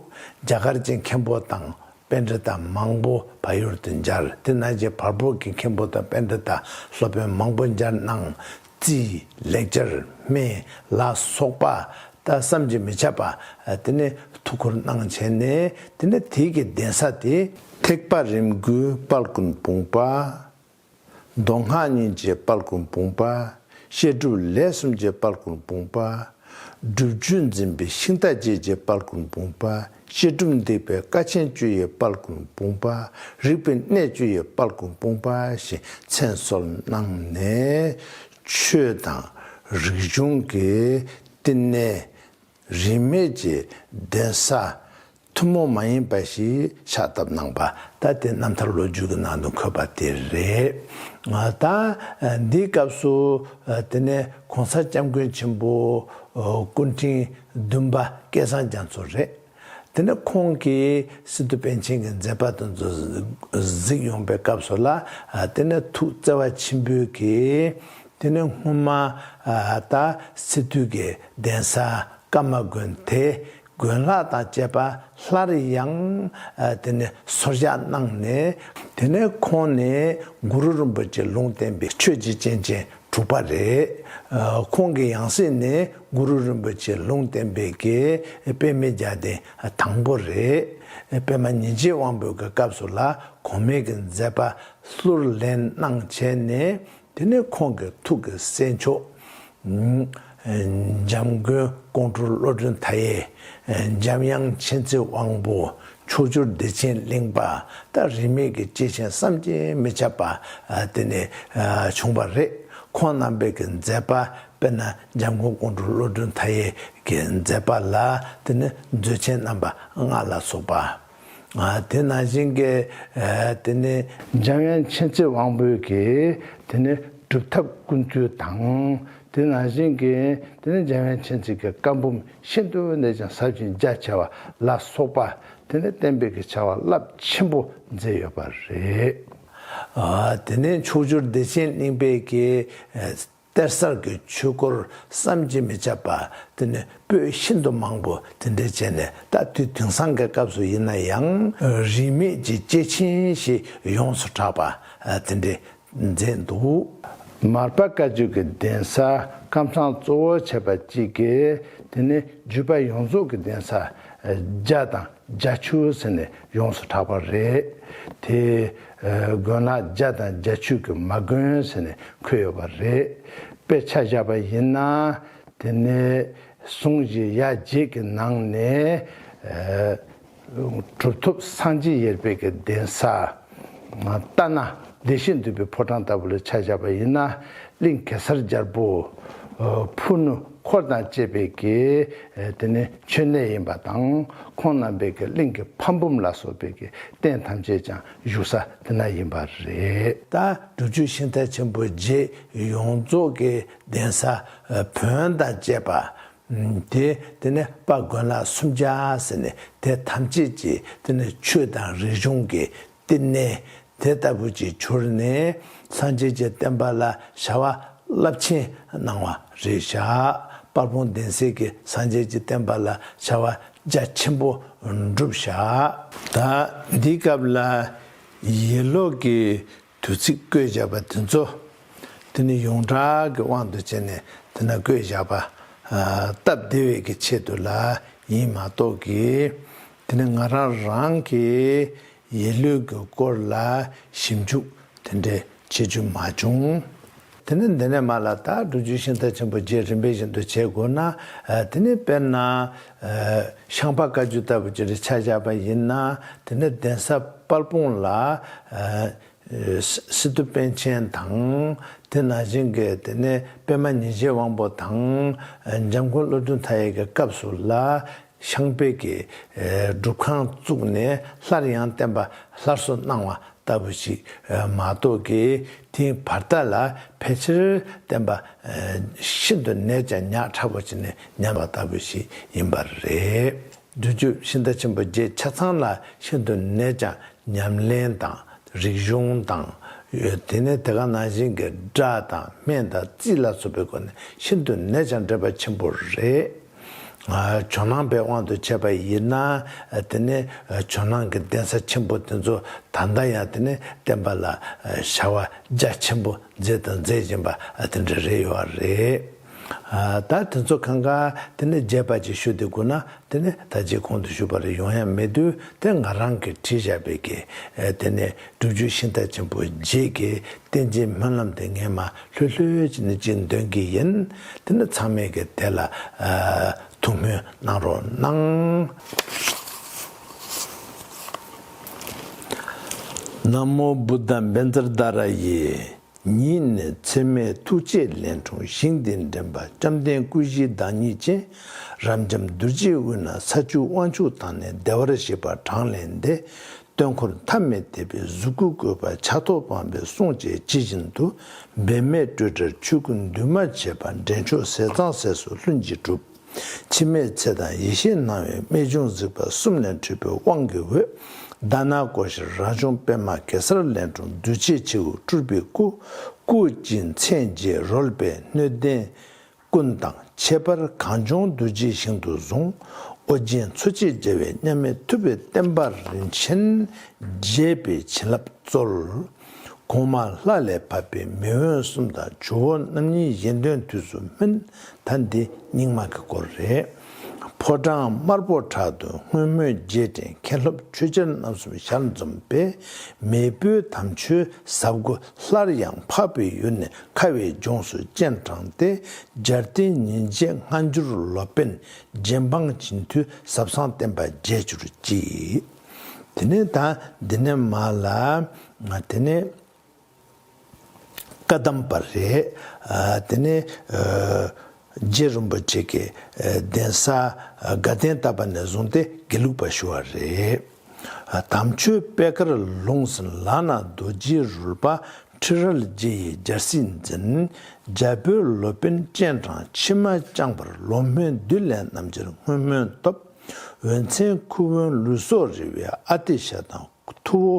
རྒྱ་གར་གྱི་མཁན་པོ་དང་པཎྜི་ཏ་མང་པོ་བལ་ཡུལ་དུ་མཇལ། དེ་ནང་བཞིན་བལ་པོ་གི་མཁན་པོ་དང་པཎྜི་ཏ་སློབ་དཔོན་མང་པོ་མཇལ་གནང་། རྩིས་ལེགས་སྦྱར་སྨན་ལ་སོགས་པ་ད་བསམ་གྱིས་མི་ཁྱབ་པ་དེ་ནས་ཐུགས་ཁུར་གནང་བྱས་ནས། དེ་ནས་དེའི་གི་གདན་ས་དེ་ཐེག་པ་རིམ་དགུའི་དཔལ་མགོན་འབུམ་པ། མདོ་སྔགས་གཉིས་ཀྱི་དཔལ་མགོན་འབུམ་པ། བཤད་སྒྲུབ་ལས་གསུམ་གྱི་དཔལ་མགོན་འབུམ་པ། སྒྲུབ་བརྒྱུད་འཛིན་པའི་ཤིང་རྟ་བརྒྱད་ཀྱི་དཔལ་མགོན་འབུམ་པ། བཤད་སྒྲུབ་འདེགས་པའི་ཀ་ཆེན་བཅུ་ཡི་དཔལ་མགོན་འབུམ་པ། རིག་པའི་གནས་བཅུ་ཡི་དཔལ་མགོན་འབུམ་པ་ཞེས་མཚན་གསོལ་གནང་ནས། ཆོས་དང་རིག་གཞུང་གི་བསྟི་གནས་རིས་མེད་ཀྱི་གདན་ས་ཐུན་མོང་མ་ཡིན་པ་ཞིག་ཕྱག་བཏབ་གནང་པ། ད་དེ་རྣམ་ཐར་ལོ་རྒྱུས་ཀྱི་ནང་དུ་འཁོད་པ་དེ་རེད། ད་འདིའི་སྐབས་སུ་དེ་ནས་གོང་ས་སྐྱབས་མགོན་ཆེན་པོ་སྐུ་ཕྲེང་བདུན་པ་སྐལ་བཟང་རྒྱ་མཚོ་རེད། དེ་ནས་ཁོང་གིས་སི་ཏུ་པཎ་ཆེན་གྱི་མཛད་པ་དེ་ཚོ་གཟིགས་ཡོང་པའི་སྐབས་སུ་ལ། དེ་ནས་ཐུགས་བརྩེ་བ་ཆེན་པོས་ཀྱིས་དེ་ནས་སྔོན་མ་ད་སི་ཏུ་གི་གདན་ས་ཀརྨ་དགོན་དེ་དགོན་ལག་དང་བཅས་པ་སླར་ཡང་དེ་ནས་སོར་བཞག་གནང་ནས། དེ་ནས་ཁོང་ནས་གུ་རུ་རིན་པོ་ཆེ་ལུང་བསྟན་པའི་ཆོས་ཀྱི་སྤྱན་ཅན་དྲུག་པ་རེད། ཁོང་གི་ཡང་སྲིད་ནས་གུ་རུ་རིན་པོ་ཆེ་ལུང་བསྟན་པའི་གི་པདྨའི་རྒྱལ་བསྟན་དང་པོ་རེད། པདྨ་ཉིན་བྱེད་དབང་པོའི་གི་སྐབས་སུ་ལ་གོང་མའི་གི་མཛད་པ་ལྷུར་ལེན་གནང་བྱས་ནས། དེ་ནས་ཁོང་གི་ཐུགས་ཀྱི་སྲས་མཆོག་འཇམ་མགོན་ཀོང་སྤྲུལ་བློ་གྲོས་མཐའ་ཡས། འཇམ་དབྱངས་མཁྱེན་བརྩེ་དབང་པོ། མཆོག་གྱུར་བདེ་ཆེན་གླིང་པ། ད་རིས་མེད་ཀྱི་སྐྱེས་ཆེན་བསམ་གྱིས་མི་ཁྱབ་པ་དེ་ནས་བྱུང་བ་རེད། ཁོང་རྣམ་པའི་གི་མཛད་པ་དཔེར་ན་འཇམ་མགོན་ཀོང་སྤྲུལ་བློ་གྲོས་མཐའ་ཡས་ཀྱི་མཛད་པ་ལ་དེ་ནས་མཛོད་ཆེན་རྣམ་པ་ལྔ་ལ་སོགས་པ། དེ་ནང་བཞིན་གྱི་དེ་ནས་འཇམ་དབྱངས་མཁྱེན་བརྩེ་དབང་པོའི་གི་དེ་ནས་སྒྲུབ་ཐབས་ཀུན་བཏུས་དང་། དེ་ནང་བཞིན་གྱི་དེ་ནས་འཇམ་དབྱངས་མཁྱེན་བརྩེ་གི་བཀའ་འབུམ་ཤིན་ཏུ་ནས་ཀྱང་ཟབ་ཅིང་རྒྱ་ཆེ་བ་ལ་སོགས་པ། དེ་ནས་བསྟན་པའི་གི་བྱ་བ་རླབས་ཆེན་པོ་མཛད་ཡོད་པ་རེད། དེ་ནས་མཆོག་གྱུར་བདེ་ཆེན་གླིང་པའི་གི་གཏེར་གསར་གྱི་ཆོས་སྐོར་བསམ་གྱིས་མི་ཁྱབ་པ་དེ་ནས་པོད་ཤིན་ཏུ་མང་པོ་དེ་འདྲ་བྱས་ནས། ད་དུས་དེང་སང་གི་སྐབས་སུ་ཡིན་ན་ཡང་རིས་མེད་ཀྱི་སྐྱེས་ཆེན་ཞིག་ཡོངས་སུ་གྲགས་པ་དེ་འདྲ་མཛད་འདུག་མར་པ་བཀའ་བརྒྱུད་ཀྱི་གདན་ས་ཀམ་ཚང་གཙོ་བོ་བྱས་པ་གཅིག་གིས་དེ་ནས་བརྒྱུད་པ་ཡོངས་རྫོགས་ཀྱི་གདན་ས་བརྒྱ་དང་བརྒྱད་ཅུ་ཟེར་ནས་ཡོངས་སུ་གྲགས་པ་རེད། དེ་དགོན་ལག་བརྒྱ་དང་བརྒྱད་ཅུ་གི་མ་དགོན་ཟེར་ནས་འཁོད་ཡོད་པ་རེད། དཔེ་ཆ་བཞག་པ་ཡིན་ན། དེ་ནས་ཟུང་བཞི་ཡ་བརྒྱད་ཀྱི་ནང་ནས་གྲུབ་ཐོབ་སངས་རྒྱས་ཡེར་པའི་གི་གདན་ས་ལྟ་ན་བདེ་གཤེགས་འདུས་པའི་ཕོ་བྲང་ལྟ་བུ་ལ་ཆ་བཞག་པ་ཡིན་ན། གླིང་གེ་སར་རྒྱལ་པོ་ཕུ་ནུ་འཁོར་དང་བཅས་པའི་གི་དེ་ནས་མཆོད་གནས་ཡིན་པ་དང་། ཁོང་རྣམ་པའི་གི་གླིང་གི་ཕ་འབུམ་ལ་སོགས་པའི་གི་རྟེན་ཐམས་ཅད་ཀྱང་བཞུགས་ས་དེ་ན་ཡིན་པ་རེད། ད་སྒྲུབ་བརྒྱུད་ཤིང་རྟ་ཆེན་པོ་བརྒྱད་ཡོངས་རྫོགས་ཀྱི་གདན་ས་བོན་དང་བཅས་པ་དེ། དེ་ནས་དཔལ་དགོན་ལག་སུམ་བརྒྱ་ཟེར་ནས་དེ་ཐམས་ཅད་ཀྱི་དེ་ནས་ཆོས་དང་རིག་གཞུང་གི་བསྟི་གནས་དེ་ལྟ་བུ་ཅིག་གྱུར་ནས། སངས་རྒྱས་ཀྱི་བསྟན་པ་ལ་བྱ་བ་རླབས་ཆེན་གནང་བ་རེད་བཞག་དཔལ་སྤུངས་གདན་སའི་གི་སངས་རྒྱས་ཀྱི་བསྟན་པ་ལ་བྱ་བ་རྒྱ་ཆེན་པོ་བསྒྲུབས་བཞག་ད་འདིའི་སྐབས་ལ་ཡེ་ལོ་གི་དུས་ཚིགས་བཀོད་བཞག་པ་དེ་ཚོ་དེ་ནི་ཡོངས་གྲགས་ཀྱི་དབང་དུ་བྱས་ནས་དེ་ན་བཀོད་བཞག་པ་སྟབས་བདེ་བའི་གི་ཆེད་དུ་ལ་ཡིན་མ་གཏོགས་ཀྱི། དེ་ནི་ང་རང་རང་གི་ཡེ་ལོ་གི་སྐོར་ལ་ཞིབ་འཇུག་དེ་འདྲའི་བྱེད་རྒྱུ་མ་བྱུང་། དེ་ནི་འདི་ནས་མར་ལ་ད་སྒྲུབ་བརྒྱུད་ཤིང་རྟ་ཆེན་པོ་བརྒྱད་རིམ་པ་བཞིན་དུ་བྱེད་དགོས་ན། དེ་ནི་དཔེར་ན་ཤངས་པ་བཀའ་བརྒྱུད་ལྟ་བུ་ཅིག་ལ་ཆ་བཞག་པ་ཡིན་ན། དེ་ནི་གདན་ས་དཔལ་སྤུངས་ལ། སི་ཏུ་པཎ་ཆེན་དང་། དེ་ནང་བཞིན་གྱི་དེ་ནས་པདྨ་ཉི་བརྒྱའི་དབང་པོ་དང་། འཇམ་མགོན་བློ་གྲོས་མཐའ་ཡས་ཀྱི་སྐབས་སུ་ལ། ཤངས་པའི་གི་སྒྲུབ་ཁང་བཙུགས་ནས་སླར་ཡང་བསྟན་པ་སླར་གསོ་གནང་བ་ལྟ་བུ་ཞིག་མ་གཏོགས་ཀྱི། དེའི་བར་ལྟ་ལ་ཕལ་ཆེར་བསྟན་པ་ཤིན་ཏུ་ནས་ཀྱང་ཉག་ཕྲ་བོ་ཅིག་ནས་ཉམས་པ་ལྟ་བུ་ཞིག་ཡིན་པ་རེད། སྒྲུབ་བརྒྱུད་ཤིང་རྟ་ཆེན་པོ་བརྒྱད་ཆ་ཚང་ལ་ཤིན་ཏུ་ནས་ཀྱང་ཉམས་ལེན་དང་། རིག་གཞུང་དང་། དེ་ནས་དེ་ག་ནང་བཞིན་གྱི་སྒྲ་དང་སྨན་དང་རྩིས་ལ་སོགས་པའི་སྒོ་ནས་ཤིན་ཏུ་ནས་ཀྱང་འབྲེལ་བ་ཆེན་པོ་རེད། ཇོ་ནང་པའི་དབང་དུ་བྱས་པ་ཡིན་ན། དེ་ནས་ཇོ་ནང་གི་གདན་ས་ཆེན་པོ་དེ་ཚོ་ད་ལྟ་ཡང་དེ་ནས་བསྟན་པ་ལ་བྱ་བ་རྒྱ་ཆེན་པོ་མཛད་དང་མཛད་བཞིན་པ་དེ་འདྲ་རེད་ཡོད་རེད། ད་དེ་ཚོ་གང་ག་དེ་ནས་རྒྱས་པ་ཅིག་ཞུ་དེ་དགོས་ན། དེ་ནས་ད་ཅི་གོང་དུ་ཞུས་པ་རེ་ཡོང་ཡ་མེད་དུས། དེ་ང་རང་གིས་བྲིས་བཞག་པའི་གི་དེ་ནས་སྒྲུབ་བརྒྱུད་ཤིང་རྟ་ཆེན་པོ་བརྒྱད་ཀྱི་བསྟན་འཛིན་སྨོན་ལམ་དེ་ངས་མ་ལྷོད་ལྷོད་ཅིག་ནས་ཅིག་འདོན་གི་ཡིན། དེ་ནས་ཚང་མས་གི་དེ་ལ་ཐུགས་སྨོན་གནང་རོགས་གནང་། ན་མོ་བུདྡྷ་བཛྲ་དྷ་ར་ཡེ། ཉིད་ནི་ཚད་མེད་ཐུགས་བསྐྱེད་ལས་འཁྲུངས་ཞིང་འདི་འདྲེན་པ། བཅོམ་ལྡན་སྐུ་བཞིའི་བདག་ཉིད་ཅན། རབ་འབྱམས་རྡོ་རྗེའི་དབུས་ན་ས་བཅུའི་དབང་ཕྱུག་དང་ནི། བདེ་བར་གཤེགས་པ་གྲངས་ལས་འདས། སྟོན་འཁོར་མཐའ་མེད་དད་པའི་གཟུགས་སྐུ་བཀོད་པ། ཕྱག་ཐོག་སྤངས་པའི་གསུང་བཅས་ཇི་བཞིན་དུ། འབད་མེད་སྤྲོས་བྲལ་ཆོས་སྐུ་འདུས་མ་བྱས་པ། འདྲེན་མཆོག་ཟས་གཙང་སྲས་སུ་ལྷུན་གྱིས་གྲུབ། འཆི་མེད་ཚེ་དང་ཡེ་ཤེས་སྣང་བའི། རྨད་བྱུང་གཟིགས་པ་གསུམ་ལས་འཕྲོས་པའི་དབང་གི་འོད། དྷ་ན་ཀོ་ཤར་རང་བྱུང་པདྨ་གེ་སར་ལས་འཁྲུངས་གདུལ་བྱའི་ཆེ་བའི་སྤྲུལ་པའི་སྐུ། སྐུ་གཅིག་མཚན་བརྒྱད་རོལ་པའི་སྣོད་ལྡན་ཀུན་དང་ཁྱད་པར་གངས་ལྗོངས་རྡོ་རྗེའི་ཞིང་དུ་བཟུང་། ཨོ་རྒྱན་མཚོ་སྐྱེས་རྒྱལ་བའི་མཉམ་མེད་ཐུབ་པའི་བསྟན་པ་རིན་ཆེན་རྒྱས་པའི་བྱིན་རླབས་སྩོལ། གོང་མ་ལྷ་ལས་བབས་པའི་མེས་དབོན་གསུམ་དང་ཇོ་བོ་རྣམ་གཉིས་གཞན་དོན་དུས་སུ་སྨིན། ད་འདི་རྙིང་མ་གི་སྐོར་རེད། ཕོ་བྲང་དམར་པོ་ཕྲག་ཏུ་སྔོན་མོའི་རྗེས་དྲན་མཁན་སློབ་ཆོས་རྒྱལ་རྣམ་གསུམ་ཞལ་འཛོམས་པས། མེས་པོའི་དམ་ཆོས་ཟབ་དགུ་སླར་ཡང་འཕགས་པའི་ཡུལ་ནས་ཁ་བའི་ལྗོངས་སུ་སྤྱན་དྲངས་ཏེ། རྒྱལ་བསྟན་ཉིན་བྱེད་སྔ་འགྱུར་སློབ་དཔོན་རྗེ་འབངས་བྱིན་མཐུས་ཟབ་གསང་བསྟན་པ་རྒྱས་གྱུར་ཅིག་དེ་ནས་ད་འདི་ནས་མར་ལ་ང་དེ་ནས་བཀའ་གདམས་པ་རེད། ཨ་དེ་ནས་ཨ་རྗེ་རིན་པོ་ཆེ་གི་ཨ་གདན་ས་ཨ་དགའ་ལྡན་ལྟ་བ་ནས་བཟུང་སྟེ་དགེ་ལུགས་པ་ཞུ་བ་རེད། ཨ་དམ་ཆོས་པད་དཀར་ལུང་ཟིན་ལག་ན་རྡོ་རྗེའི་རོལ་པ། ཁྲི་རལ་རྗེ་ཡི་རྒྱལ་སྲིད་འཛིན། རྒྱ་བོད་སློབ་དཔོན་སྤྱན་དྲངས་མཆི་མ་བཅངས་པར་ལོ་སྨོན་བདུད་ལས་རྣམ་རྒྱལ་སྔོན་སྨོན་ཐོབ། འོད་མཚན་ཁུ་བོན་ལུས་སྲོག་རི་བའི་ཨ་ཏི་ཤ་དང་ཐུ་བོ་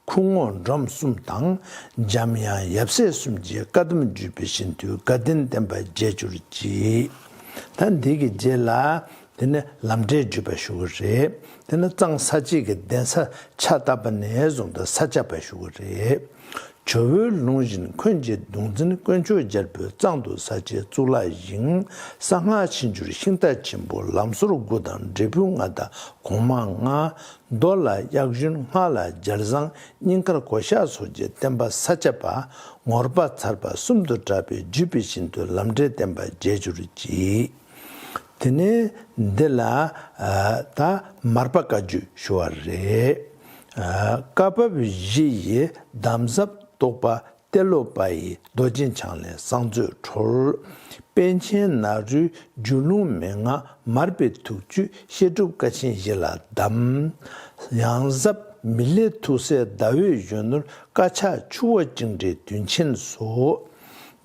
ཁུ་ངོ་འབྲོམ་གསུམ་དང་། འཇམ་དབྱངས་ཡབ་སྲས་གསུམ་གྱི་བཀའ་གདམས་བརྒྱུད་པའི་བཞིན་དུ་དགའ་ལྡན་བསྟན་པ་རྒྱས་གྱུར་ཅིག་ད་འདི་གི་རྗེས་ལ་དེ་ནས་ལམ་འབྲས་བརྒྱུད་པ་ཞུ་གི་རེད། དེ་ནས་གཙང་ས་བཅད་ཀྱི་གདན་ས་ཕྱག་བཏབ་པ་ནས་བཟུང་སྟེ་ས་སྐྱ་པ་ཞུ་གི་རེད། ཇོ་བོའི་ལུང་བཞིན་འཁོན་གྱི་གདུང་འཛིན་དཀོན་མཆོག་རྒྱལ་པོའི་གཙང་དུ་ས་སྐྱའི་གཙུག་ལག་བཞེངས། གསང་སྔགས་ཕྱི་འགྱུར་ཤིང་རྟ་ཆེན་པོ་ལམ་ཟོར་དགུ་དང་འབྲས་བུ་ལྔ་དང་གོང་མ་ལྔ། མདོ་ལ་དབྱར་གཞུང་སྔགས་ལ་རྒྱལ་བཟང་སྙིང་ཁར་གོ་ཤ་སོགས་ཀྱི་བསྟན་པ་ས་སྐྱ་པ་ངོར་པ་ཚར་པ་གསུམ་དུ་གྲགས་པའི་བརྒྱུད་པའི་བཞིན་དུ་ལམ་འབྲས་བསྟན་པ་རྒྱས་གྱུར་ཅིག་དེ་ནས་འདི་ལ་ཨ་ད་མར་པ་བཀའ་བརྒྱུད་ཞུ་བ་རེད། ཨ་བཀའ་བབས་བཞི་ཡི་གདམས་ཟབ་རྟོགས་པ་ཏེ་ལོ་པ་ཡི་རྡོ་རྗེ་འཆང་ལས་གསང་མཛོད་འཕྲོ། པཎ་ཆེན་ནཱ་རོའི་རྒྱུད་ལུང་མན་ངག་མར་པའི་ཐུགས་བཅུད་བཤད་སྒྲུབ་ཀ་ཆེན་བཞི་ལ་གདམས། ཡང་ཟབ་མི་ལའི་ཐུགས་སྲས་ཟླ་འོད་གཞོན་ནུར་དཀར་ཆག་ཆུ་བོ་བཅིངས་འགྲོལ་དུས་ཆེན་སོགས།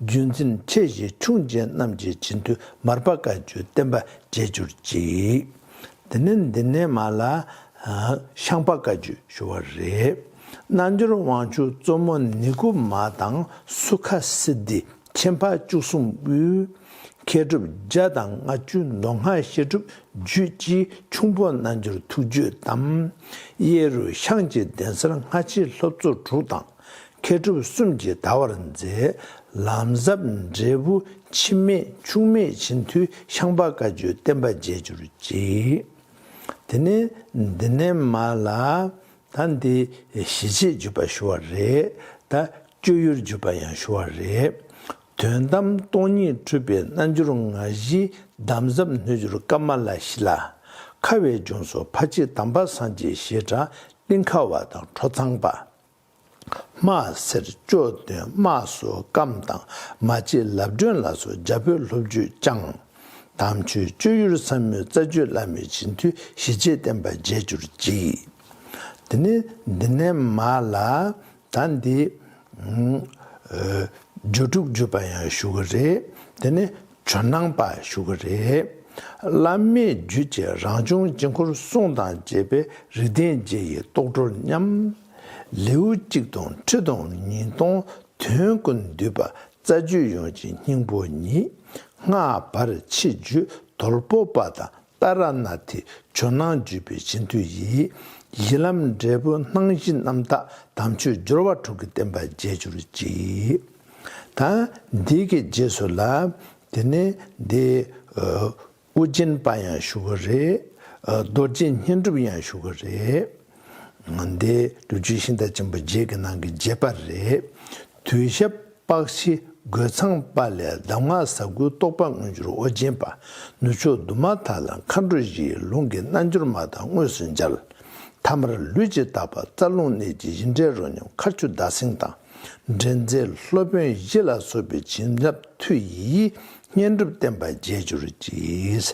བརྒྱུད་འཛིན་ཆེ་བཞི་ཁྱུང་ཆེན་རྣམས་ཀྱི་བྱིན་མཐུས་མར་པ་བཀའ་བརྒྱུད་བསྟན་པ་རྒྱས་གྱུར་ཅིག་དེ་ནས་འདི་ནས་མར་ལ་ཤངས་པ་བཀའ་བརྒྱུད་ཞུ་བ་རེད། རྣལ་འབྱོར་དབང་ཕྱུག་གཙོ་མོ་ནི་གུ་མ་དང་སུ་ཁ་སིདྡྷི་ཆེན་ཕག་བཅུ་གསུམ་དབུས། མཁས་གྲུབ་བརྒྱ་དང་ལྔ་བཅུ་མདོ་སྔགས་བཤད་སྒྲུབ་རྒྱུད་ཀྱི་ཁྱུང་པོ་རྣལ་འབྱོར་ཐུགས་བརྒྱུད་དམ། གཡས་རུ་ཤངས་ཀྱི་གདན་སར་སྔ་ཕྱི་སློབ་གཙོ་དྲུག་དང་། མཁས་གྲུབ་གསུམ་གྱིས་དར་བར་མཛད། ལམ་ཟབ་འབྲས་བུ་འཆི་མེད་འཆུག་མེད་བྱིན་མཐུས་ཤངས་པ་བཀའ་བརྒྱུད་བསྟན་པ་རྒྱས་གྱུར་ཅིག་དེ་ནས་འདི་ནས་མར་ལ་ད་འདི་ཞི་བྱེད་བརྒྱུད་པ་ཞུ་བ་རེད། ད་སྤྱོད་ཡུལ་བརྒྱུད་པ་ཡང་ཞུ་བ་རེད། དོན་དམ་སྟོང་ཉིད་འཁྲུལ་པའི་རྣལ་འབྱོར་ང་བཞིའི་གདམས་ཟབ་སྣོད་བཅུད་ཀ་མ་ལ་ཤཱི་ལ། ཁ་བའི་ལྗོངས་སུ་ཕ་གཅིག་དམ་པ་སངས་རྒྱས་ཞེས་གྲགས་གླིང་ཁ་བ་དང་ཁྲོ་ཚང་པ། དམག་སེར་སྐྱོ་སྟོན་དམག་སོགས་སྐམ་དང་མ་བྱེད་ལབ་སྒྲོན་ལ་སོགས་རྒྱ་བོད་ལྷོ་བརྒྱུད་ཀྱང་། དམ་ཆོས་སྤྱོད་ཡུལ་ས་མོའི་རྩ་རྒྱུད་བླ་མའི་བྱིན་མཐུས་ཞི་བྱེད་བསྟན་པ་རྒྱས་གྱུར་ཅིག་དེ་ནས་འདི་ནས་མར་ལ་ད་འདི་ཨ་སྒྱུ་དྲུག་བརྒྱུད་པ་ཡང་ཞུ་གི་རེད། དེ་ནས་ཇོ་ནང་པ་ཞུ་གི་རེད། བླ་མའི་རྒྱུད་ཀྱི་རང་བྱུང་དཀྱིལ་འཁོར་གསུང་དང་བཅས་པའི་རིགས་ལྡན་རྗེ་ཡི་རྟོགས་གྲོལ་མཉམ། ལེའུ་གཅིག་དང་ཁྲི་དང་ཉིས་སྟོང་དོན་ཀུན་འདུས་པ་རྩ་རྒྱུད་ཡོངས་ཀྱི་སྙིང་པོ་ཉིད། སྔགས་བར་ཆད་རྒྱུད་དོལ་པོ་པ་དང་ཏཱ་ར་ནཱ་ཐའི་ཇོ་ནང་བརྒྱུད་པའི་བྱིན་མཐུ་ཡིས། གཞི་ལམ་འབྲས་བུ་སྣང་བཞི་རྣམ་དག་དམ་ཆོས་སྦྱོར་བ་དྲུག་གི་བསྟན་པ་རྒྱས་གྱུར་ཅིག་ད་འདི་གི་རྗེས་སུ་ལ་དེ་ནས་འདི་ཨ་ཨོ་རྒྱན་པ་ཡང་ཞུ་གི་རེད། ཨ་རྡོ་རྗེ་བསྙེན་སྒྲུབ་ཡང་ཞུ་གི་རེད། འདི་སྒྲུབ་བརྒྱུད་ཤིང་རྟ་ཆེན་པོ་བརྒྱད་ཀྱི་ནང་གི་བརྒྱད་པ་རེད། དུས་ཞབས་པག་ཤི་རྒོད་ཚང་པ་ལས་གདམས་ངག་ཟབ་དགུའི་རྟོགས་པ་མངོན་གྱུར་ཨོ་རྒྱན་པ། ནུབ་ཕྱོགས་འདུལ་མ་ཐར་ལ་མཁའ་འགྲོ་བཞི་ཡི་ལུང་གི་རྣལ་འབྱོར་མ་དང་དངོས་སུ་མཇལ། ཐ་མར་ལུས་ཀྱིས་བཏགས་པ་རྩ་རླུང་གནད་ཀྱི་བཞིན་འདྲེས་རོ་སྙོམས་མཁའ་སྤྱོད་ཟླ་སེང་དང་། འདྲེན་མཛད་སློབ་དཔོན་བཞི་ལ་སོགས་པའི་བྱིན་རླབས་མཐུ་ཡིས་བསྙེན་སྒྲུབ་བསྟན་པ་རྒྱས་གྱུར་ཅིག་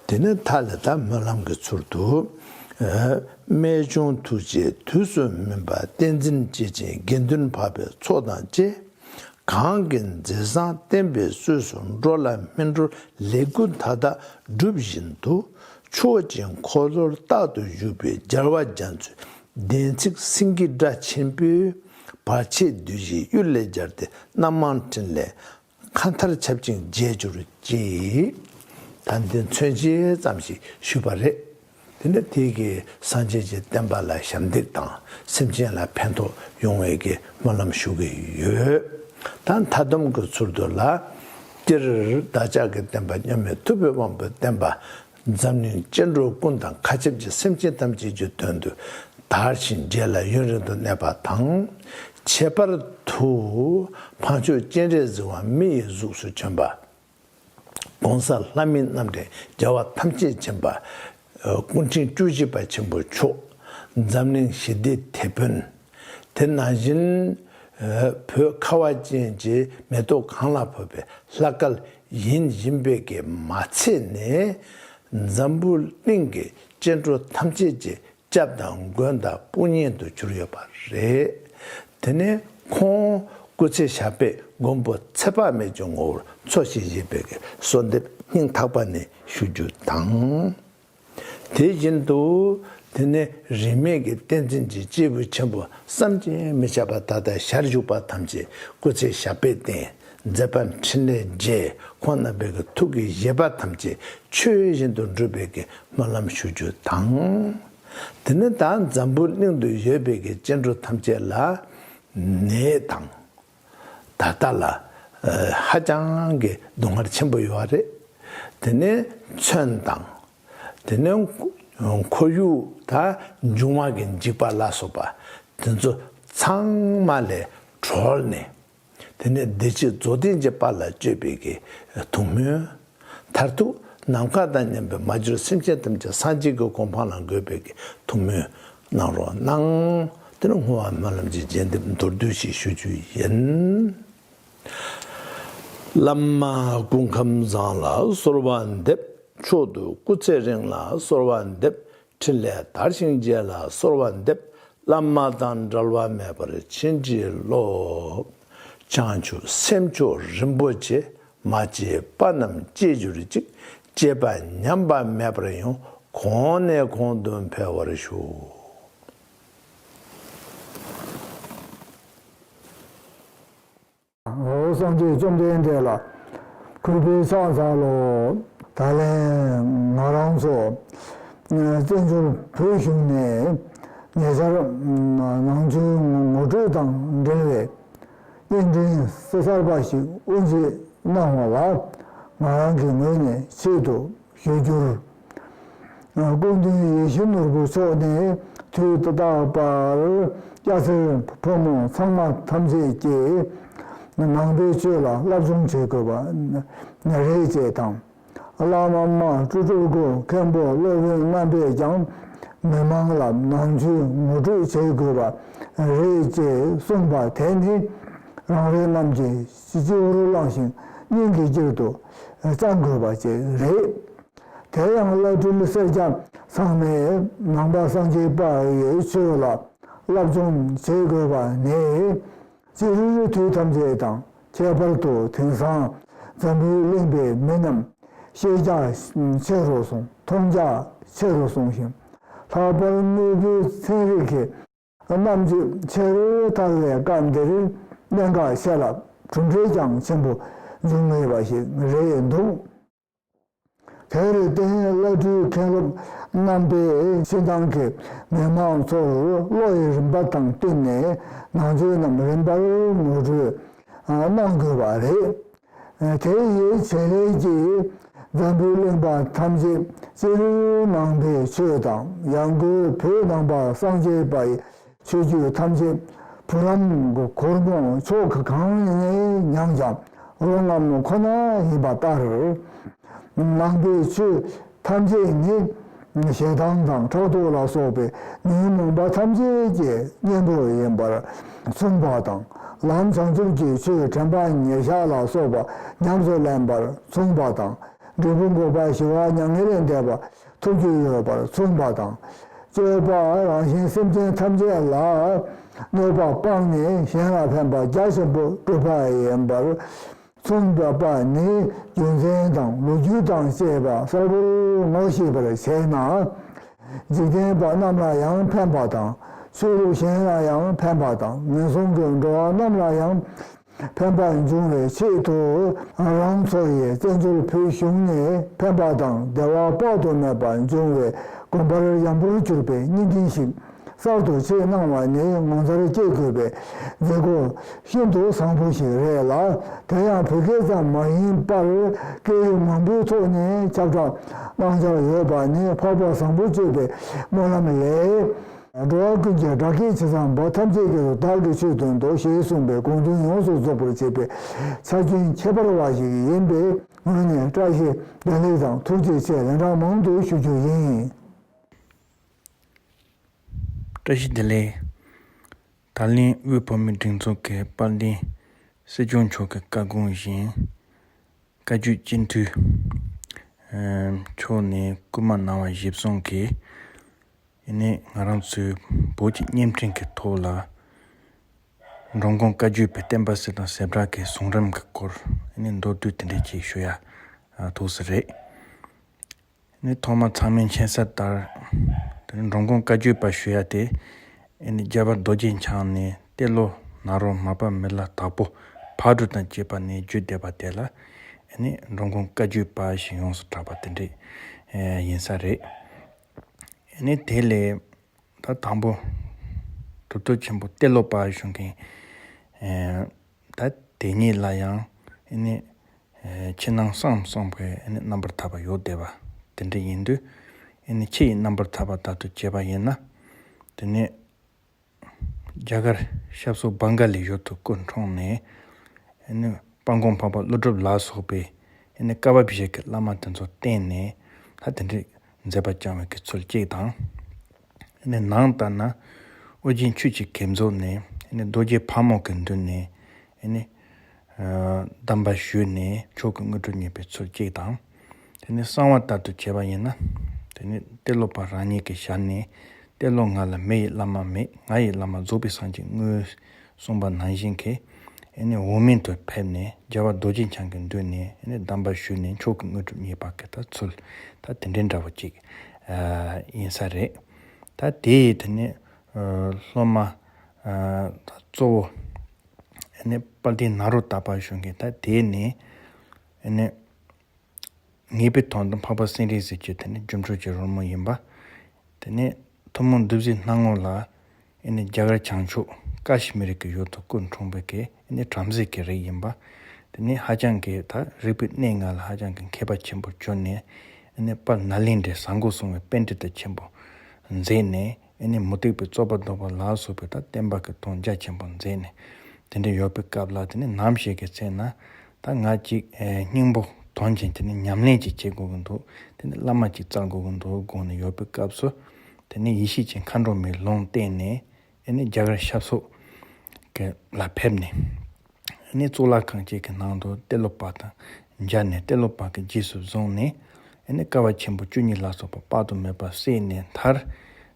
དེ་ནས་མཐའ་ལ་ད་སྨོན་ལམ་གྱི་ཚུལ་དུ། རྨད་བྱུང་ཐུགས་རྗེའི་དུས་སུ་སྨིན་པ་བསྟན་འཛིན་སྐྱེས་ཆེན་དགེ་འདུན་འཕགས་པའི་ཚོགས་དང་བཅས། གང་གི་མཛད་བཟང་བསྟན་པའི་གསོས་སུ་འགྲོ་ལ་སྨིན་གྲོལ་ལེགས་དགུ་མཐའ་དག་སྒྲུབ་བཞིན་དུ། ཕྱོགས་ཀྱི་འཁོར་ལོར་རྟག་ཏུ་བཞུགས་པའི་རྒྱལ་བ་རྒྱ་མཚོའི་བདེན་ཚིག་སེང་གེའི་སྒྲ་ཆེན་པོས། བར་ཆད་བདུད་བཞིའི་གཡུལ་ལས་སྦྱར་ཏེ་རྣམ་མང་ཕྲིན་ལས་མཁའ་མཐར་ཁྱབ་ཅིང་རྒྱས་གྱུར་ཅིག་ད་འདི་མཚོན་བྱེད་ཙམ་ཞིག་ཞུས་པ་རེད། དེ་ནས་དེ་གིས་སངས་རྒྱས་ཀྱི་བསྟན་པ་ལ་ཞབས་འདེགས་དང་སེམས་ཅན་ལ་ཕན་ཐོགས་ཡོང་བའི་གི་སྨོན་ལམ་ཞུ་གི་ཡོད། ད་མཐའ་སྡོམ་གྱི་ཚུལ་དུ་ལ། སྤྱིར་བདག་ཅག་གི་བསྟན་པ་མཉམ་མེད་ཐུབ་པའི་དབང་པོའི་བསྟན་པ། འཛམ་གླིང་སྐྱེ་འགྲོ་ཀུན་དང་མཁའ་ཁྱབ་ཀྱི་སེམས་ཅན་ཐམས་ཅད་ཀྱི་དོན་དུ་དར་ཞིང་རྒྱས་ལ་ཡུན་རིང་དུ་གནས་པ་དང་། ཁྱད་པར་དུ་འཕགས་མཆོག་སྤྱན་རས་གཟིགས་དབང་མི་ཡི་གཟུགས་སུ་བྱོན་པ། ༸གོང་ས་ལྷ་མིའི་རྣམ་འདྲེན་རྒྱལ་བ་ཐམས་ཅད་མཁྱེན་པ། སྐུ་ཕྲེང་བཅུ་བཞི་པ་ཆེན་པོ་མཆོག་འཛམ་གླིང་ཞི་བདེའི་དེད་དཔོན། དེ་ནང་བཞིན་བོད་ཁ་བ་ཅན་གྱི་མེ་ཏོག་གང་ལ་ཕོག་པའི་ལྷ་སྐལ་ཡིན་བཞིན་པའི་གི་མ་ཚད་ནས། འཛམ་བུ་གླིང་གི་སྐྱེ་འགྲོ་ཐམས་ཅད་ཀྱི་སྐྱབས་དང་མགོན་དང་དཔུང་གཉེན་དུ་གྱུར་ཡོད་པ་རེད། དེ་ནས་ཁོང་སྐུ་ཚེ་ཞབས་པད་མགོན་པོ་ཚེ་དཔག་མེད་ཀྱི་ངོ་བོར་འཚོ་ཞིང་གཞེས་པའི་གི་གསོལ་འདེབས་སྙིང་ཐག་པ་ནས་ཞུ་རྒྱུ་དང་། དེ་བཞིན་དུ་དེ་ནས་རིས་མེད་ཀྱི་བསྟན་འཛིན་གྱི་སྐྱེས་བུ་ཆེན་པོ་བསམ་གྱིས་མི་ཁྱབ་པ་ད་ལྟ་ཞལ་བཞུགས་པ་ཐམས་ཅད་སྐུ་ཚེ་ཞབས་པད་བརྟན། མཛད་པ་འཕྲིན་ལས་རྒྱས། ཁོང་རྣམ་པའི་གི་ཐུགས་ཀྱི་བཞེད་པ་ཐམས་ཅད་ཆོས་བཞིན་དུ་འགྲུབ་པའི་གི་སྨོན་ལམ་ཞུ་རྒྱུ་དང་། དེ་ནས་ད་འཛམ་བུ་གླིང་དུ་ཡོད་པའི་གི་སྐྱེ་འགྲོ་ཐམས་ཅད་ལ་ནད་དང་། ད་ལྟ་ལ་ཨ་ཧ་ཅང་གི་སྡུག་བསྔལ་ཆེན་པོ་ཡོད་རེད། དེ་ནས་མཚོན་དང་། དེ་ནས་ཁོར་ཡུག་ད་འབྱུང་བ་གི་འཇིགས་པ་ལ་སོགས་པ་དེ་ཚོ་ཚང་མ་ལས་གྲོལ་ནས། དེ་ནས་བདེ་སྐྱིད་རྫོགས་ལྡན་གྱི་དཔལ་ལ་སྤྱོད་པའི་གི་ཐུགས་སྨོན། མཐར་ཐུག་ནམ་མཁའ་དང་མཉམ་པའི་མ་གྱུར་སེམས་ཅན་ཐམས་ཅད་སངས་རྒྱས་ཀྱི་གོ་འཕང་ལ་འགོད་པའི་གི་ཐུགས་སྨོན་གནང་རོགས་གནང་། དེ་ནས་བསྔོ་བ་སྨོན་ལམ་གྱི་རྗེས་འདེབས་མདོར་བསྡུས་ཤིག་ཞུ་རྒྱུ་ཡིན། བླ་མ་སྐུ་ཁམས་བཟང་ལ་གསོལ་བ་འདེབས། མཆོག་ཏུ་སྐུ་ཚེ་རིང་ལ་གསོལ་བ་འདེབས། འཕྲིན་ལས་དར་ཞིང་རྒྱས་ལ་གསོལ་བ་འདེབས། བླ་མ་དང་འབྲལ་བ་མེད་པར་བྱིན་གྱིས་རློབས། བྱང་ཆུབ་སེམས་མཆོག་རིན་པོ་ཆེ། མ་སྐྱེས་པ་རྣམས་སྐྱེ་གྱུར་ཅིག་སྐྱེས་པ་ཉམས་པ་མེད་པར་ཡོང་། གོང་ནས་གོང་དུ་འཕེལ་བར་ཤོག་འོ། སངས་རྒྱས་བཅོམ་ལྡན་འདས་ལ་གུས་པས་ཕྱག་འཚལ་ལོ། ད་ལན་ང་རང་ཚོ་བཙན་བྱོལ་བོད་གཞུང་ནས་ཉེ་ཆར་ནང་ཆོས་ངོ་སྤྲོད་དང་འབྲེལ་བའི་བརྙན་འཕྲིན་གསར་པ་ཞིག་དབུ་འབྱེད་གནང་བ་ལ་ང་རང་གི་ངོས་ནས་ཆེད་དུ་ཞུ་རྒྱུར། སྐུ་མདུན་ཡིད་བཞིན་ནོར་བུ་མཆོག་ནས་དུས་རྟག་པར་སྐྱ་སེར་ཕོ་མོ་ཚང་མ་ཐམས་ཅད་ཀྱིས་ནང་པའི་ཆོས་ལ་སློབ་སྦྱོང་བྱེད་དགོས་པ་ནི་རེད་ཅེས་དང་། བླ་མ་མ་སྤྲུལ་སྤྲུལ་སྐུ་མཁན་པོ་སློབ་དཔོན་རྣམ་པས་ཀྱང་ མི་མང་ལ་ནང་ཆོས་ངོ་སྤྲོད་བྱེད་དགོས་པ་རེད་ཅེས་གསུངས་པ་དེ་ནི་རང་རེ་རྣམས་ཀྱིས་སྤྱི་བོར་བླངས་ཤིང་སྙིང་གི་དཀྱིལ་དུ་བཅང་དགོས་པ་ཅིག་རེད། དེ་ཡང་བླ་སྤྲུལ་སེར་སྐྱ་ཚང་མས་ནང་པ་སངས་རྒྱས་པ་ཡི་ཆོས་ལ་བསླབ་སྦྱོང་བྱེད་དགོས་པ་ནི་སྤྱིར་དུས་ཐམས་ཅད་དང་ཁྱད་པར་དུ་དེང་སང་འཛམ་བུའི་གླིང་པའི་མི་རྣམས་ཤེས་རྒྱ་ཆེ་རུ་སོང་། མཐོང་རྒྱ་ཆེ་རུ་སོང་ཞིང་། ལྷག་པར་དངོས་པོའི་ཚན་རིག་གི་རྣམ་དཔྱོད་ཆེ་རུ་དར་བའི་སྐབས་འདིར་གནད་འགག་ཆེ་ལ་གྲུབ་འབྲས་ཀྱང་ཆེན་པོ་འབྱུང་ངེས་པ་ཞིག་རེད་འདུག། དེར་བརྟེན་བླ་སྤྲུལ་མཁན་སློབ་རྣམ་པས་སྤྱི་བཏང་གི་མི་མང་ཚོར་བློ་ཡི་རིམ་པ་དང་བསྟུན་ནས་ནང་ཆོས་རྣམས་རིམ་པར་ངོ་སྤྲོད་གནང་དགོས་པ་རེད། དེ་ཡི་བྱེད་ལས་ཀྱིས་འཛམ་བུའི་གླིང་པ་ཐམས་ཅད་སྤྱིར་ནང་པའི་ཆོས་དང་ཡང་སྒོས་བོད་ནང་པ་སངས་རྒྱས་པ་ཡི་ཆོས་བརྒྱུད་ཐམས་ཅད་བུ་རམ་གྱི་གོར་མོ་ཕྱོགས་གང་ནས་མྱངས་ཀྱང་རོ་རྔམ་ཁོ་ན་ཡིན་པ་ལྟར། ནང་པའི་ཆོས་ཐམས་ཅད་ནི་ཞེ་སྡང་དང་ཕྲག་དོག་ལ་སོགས་པའི་ཉོན་མོངས་པ་ཐམས་ཅད་ཀྱི་གཉེན་པོ་ཡིན་པར་མཚུངས་པ་དང་། ལམ་བྱང་ཆུབ་ཀྱི་ཆོས་དྲན་པ་ཉེར་བཞག་ལ་སོགས་པ་ཉམས་སུ་ལེན་པར་མཚུངས་པ་དང་། འབྲས་བུ་འགོག་པ་ཞི་བ་མྱ་ངན་ལས་འདས་པ་ཐོབ་རྒྱུ་ཡོད་པར་མཚུངས་པ་དང་། སྤྱོད་པ་རང་གཞན་སེམས་ཅན་ཐམས་ཅད་ལ་གནོད་པ་སྤངས་ནས་གཞན་ལ་ཕན་པ་རྒྱ་ཆེན་པོ་སྒྲུབ་པ་ཡིན་པར་མཚུངས་པ་ནི་རྒྱུ་མཚན་དང་ལོ་རྒྱུས་དང་བཅས་པ་གསལ་པོར་ངོ་ཤེས་པར་བྱས་ན། འཇིག་རྟེན་པ་རྣམས་ལ་ཡང་ཕན་པ་དང་། ཆོས་ལུགས་གཞན་ལ་ཡང་ཕན་པ་དང་། ངན་སོང་གི་འགྲོ་བ་རྣམས་ལ་ཡང་ཕན་པ་འབྱུང་བའི་ཆེད་དུ་རང་ཚོ་ཡི་བཙན་བྱོལ་བོད་གཞུང་ནས་ཕན་པ་དང་བདེ་བ་དཔག་ཏུ་མེད་པ་འབྱུང་བའི་དགོན་པར་ཡང་པོར་གྱུར་པའི་བརྙན་འཕྲིན་ཞིག་གསར་དུ་ཆེད་གནང་བ་ནི་ངོ་མཚར་སྐྱེ་དགོས་པའི་མཛད་སྒོ་ཤིན་ཏུ་བཟང་པོ་ཞིག་རེད་ལ། དེ་ཡང་བོད་སྐད་ཙམ་མ་ཡིན་པར་སྐད་ཡིག་མང་པོའི་ཐོག་ནས་ཁྱབ་བསྒྲགས་གནང་འཆར་ཡོད་པ་ནི་འཕགས་པ་བཟང་པོ་སྤྱོད་པའི་སྨོན་ལམ་ལས། འགྲོ་བ་ཀུན་གྱི་དགྲ་བགེགས་ཇི་ཙམ་པ་ཐམས་ཅད་ཀྱི་བདག་གིས་ཆོས་སྟོན་ཏོ་ཞེས་གསུངས་པའི་དགོངས་དོན་ཡོངས་སུ་རྫོགས་པར་བྱེད་པའི་ཕྱག་རྒྱུན་ཁྱད་པར་བ་ཞིག་ཡིན་པས་ངོས་ནས་བཀྲ་ཤིས་བདེ་ལེགས་དང་ཐུགས་རྗེ་ཆེ་ལན་གྲངས་མང་དུ་ཞུ་རྒྱུ་ཡིན། བཀྲ་ཤིས་བདེ་ལེགས། ད་ལན་དབུས་བོད་མིའི་སྒྲིག་འཛུགས་ཀྱི་དཔལ་ལྡན་སྲིད་སྐྱོང་མཆོག་གི་བཀའ་དགོངས་བཞིན། བཀའ་བརྒྱུད་སྤྱི་འཐུས་མཆོག་ནས་སྐུལ་མ་གནང་བ་གཞིར་བཟུང་གིས། ཨ་ནི་ང་རང་ཚོའི་བོད་ཀྱི་བརྙན་འཕྲིན་གྱི་ཐོག་ལ་འགྲོ་མགོན་བཀའ་བརྒྱུད་པའི་བསྟན་པ་གསལ་དང་གསལ་བསྒྲགས་ཀྱི་གསུང་རིམ་གྱི་སྐོར་ཨ་ནི་མདོར་བསྡུས་དེ་འདྲ་ཅིག་ཞུ་ཡ་ཐུགས་སུ་རེད། ཨ་ནི་ཐོག་མར་ཚང་མས་མཁྱེན་གསལ་ལྟར། དེ་ནི་འགྲོ་མགོན་བཀའ་བརྒྱུད་པ་ཞུ་ཡ་དེ། ཨ་ནི་རྒྱལ་བ་རྡོ་རྗེ་འཆང་ནས་ཏེ་ལོ་ནཱ་རོ་མ་པ་མི་ལ་དྭགས་པོ་ཕག་གྲུ་དང་བཅས་པ་ནས་བརྒྱུད་བསྡད་པ་དེ་ལ། ཨ་ནི་འགྲོ་མགོན་བཀའ་བརྒྱུད་པ་ཞེས་ཡོངས་སུ་གྲགས་པ་དེ་འདྲ་ཡིན་ས་རེད། ཨ་ནི་དེ་ལས་ད་དང་པོ་གྲུབ་ཐོབ་ཆེན་པོ་ཏེ་ལོ་པ་ཞུ་མཁན། ཨ་ད་དེ་ཉིད་ལ་ཡང་ཨ་ནི་ཨ་ཕྱི་ནང་གསང་གསུམ་གྱི་ཨ་ནི་རྣམ་པར་ཐར་པ་ཡོད་བསྡད་པ་དེ་འདྲ་ཡིན་དུས། ཨ་ནི་ཕྱི་ཡི་རྣམ་པར་ཐར་པ་ལྟར་དུ་བྱས་པ་ཡིན་ན། དེ་ནི་རྒྱ་གར་ཤར་ཕྱོགས་བྷང་ག་ལའི་ཡུལ་དུ་སྐུ་འཁྲུངས་ནས། ཨ་ནི་དཔལ་མགོན་འཕགས་པ་ཀླུ་སྒྲུབ་ལ་སོགས་པའི་ཨ་ནི་བསྐལ་པ་བཞི་གི་བླ་མ་དེ་ཚོ་བསྟེན་ནས་ད་དེ་འདྲའི་མཛད་པ་བསྐྱངས་པའི་གི་ཚུལ་གཅིག་དང་། ཨ་ནི་ནང་ལྟར་ན་ཨོ་རྒྱན་ཆོས་ཀྱི་གེགས་མཛོད་ནས་ཨ་ནི་རྡོ་རྗེ་ཕག་མོ་གི་མདུན་ནས་ཨ་ནི་གདམས་པ་ཞུས་ནས་མཆོག་གི་དངོས་གྲུབ་བརྙེས་པའི་ཚུལ་གཅིག་དང་། དེ་ནས་གསང་བ་ལྟར་དུ་བྱས་པ་ཡིན་ན། དེ་ནས་ཏེ་ལོ་པ་རང་ཉིད་ཀྱི་ཞལ་ནས། ཏེ་ལོ་ང་ལ་མི་ཡི་བླ་མ་མེད། ང་ཡི་བླ་མ་རྫོགས་པའི་སངས་རྒྱས་དངོས། གསུངས་པ་ནང་བཞིན་གྱི་ཨ་ནི་འོག་མིན་དུ་ཕེབས་ནས་རྒྱལ་བ་རྡོ་རྗེ་འཆང་གི་མདུན་ནས་ཨ་ནི་གདམས་པ་ཞུས་ནས་མཆོག་གི་དངོས་གྲུབ་བརྙེས་པ་གི་ད་ཚུལ་ད་དེ་འདྲའི་འདྲ་བོ་ཅིག་ཨ་ཡིན་ས་རེད། ད་དེ་ཡི་དེ་ནས་ཨ་སློབ་མ་ཨ་ད་གཙོ་བོ་ཨ་ནི་དཔལ་ལྡན་ནཱ་རོ་ཏ་པ་ཞུ་མཁན་ད་དེ་ནས་ཨ་ནི། ངེས་པའི་དོན་དུ་འཕགས་པ་སེང་རིང་ཟེར་རྒྱུ་དེ་ནི་རྒྱུ་འཕྲུལ་གྱི་རོལ་མོ་ཡིན་པ། དེ་ནི་ཐུན་མོང་བདུད་རྩིའི་སྣང་ངོ་ལ། ཨེ་ནི་རྒྱ་གར་བྱང་ཕྱོགས་ཀ་ཤི་མིར་གྱི་ཡུལ་དུ་སྐུ་འཁྲུངས་པའི་གི་ཨེ་ནི་བྲམ་ཟེ་གི་རིགས་ཡིན་པ། དེ་ནི་ཧ་ཅང་གི་ད་རིག་པའི་གནས་ལྔ་ལ་ཧ་ཅང་གི་མཁས་པ་ཆེན་པོ་གྱུར་ནས། ཨེ་ནི་དཔལ་ནཱ་ལེནྡྲའི་ཟངས་མགོ་སྲུང་བའི་པཎྜི་ཏ་ཆེན་པོ་མཛད་ནས། ཨེ་ནི་མུ་སྟེགས་པའི་རྩོད་པ་བཟློག་པ་ལ་སོགས་པའི་ད་བསྟན་པ་གི་དོན་རྒྱ་ཆེན་པོ་མཛད་ནས། དེ་འདྲ་ཡོད་པའི་སྐབས་ལ་དེ་ནི་ནམ་ཞིག་གི་ཚེ་ན། ད་ང་གཅིག་ཨེ་སྙིང་པོ་དོན་ཆེན་དེ་ནི་ཉམས་ལེན་ཅིག་བྱེད་དགོས་ཀྱི་འདུག་དེ་ནི་བླ་མ་ཅིག་བཙལ་དགོས་ཀྱི་འདུག་དགོངས་ནས་ཡོད་པའི་སྐབས་སུ། དེ་ནས་ཡེ་ཤེས་ཀྱི་མཁའ་འགྲོ་མའི་ལུང་བསྟན་ནས། ཨེ་ནས་རྒྱ་གར་ཤར་ཕྱོགས་ཀྱི་ལ་ཕེབས་ནས། ཨེ་ནས་གཙུག་ལག་ཁང་གཅིག་གི་ནང་དུ་ཏེ་ལོ་པ་དང་མཇལ་ནས། ཏེ་ལོ་པ་གི་རྗེས་སུ་བཟུང་ནས། ཨེ་ནས་སྐལ་བ་ཆེན་པོ་བཅུ་གཉིས་ལ་སོགས་པ་དཔག་ཏུ་མེད་པ་བསྲེས་ནས་མཐར།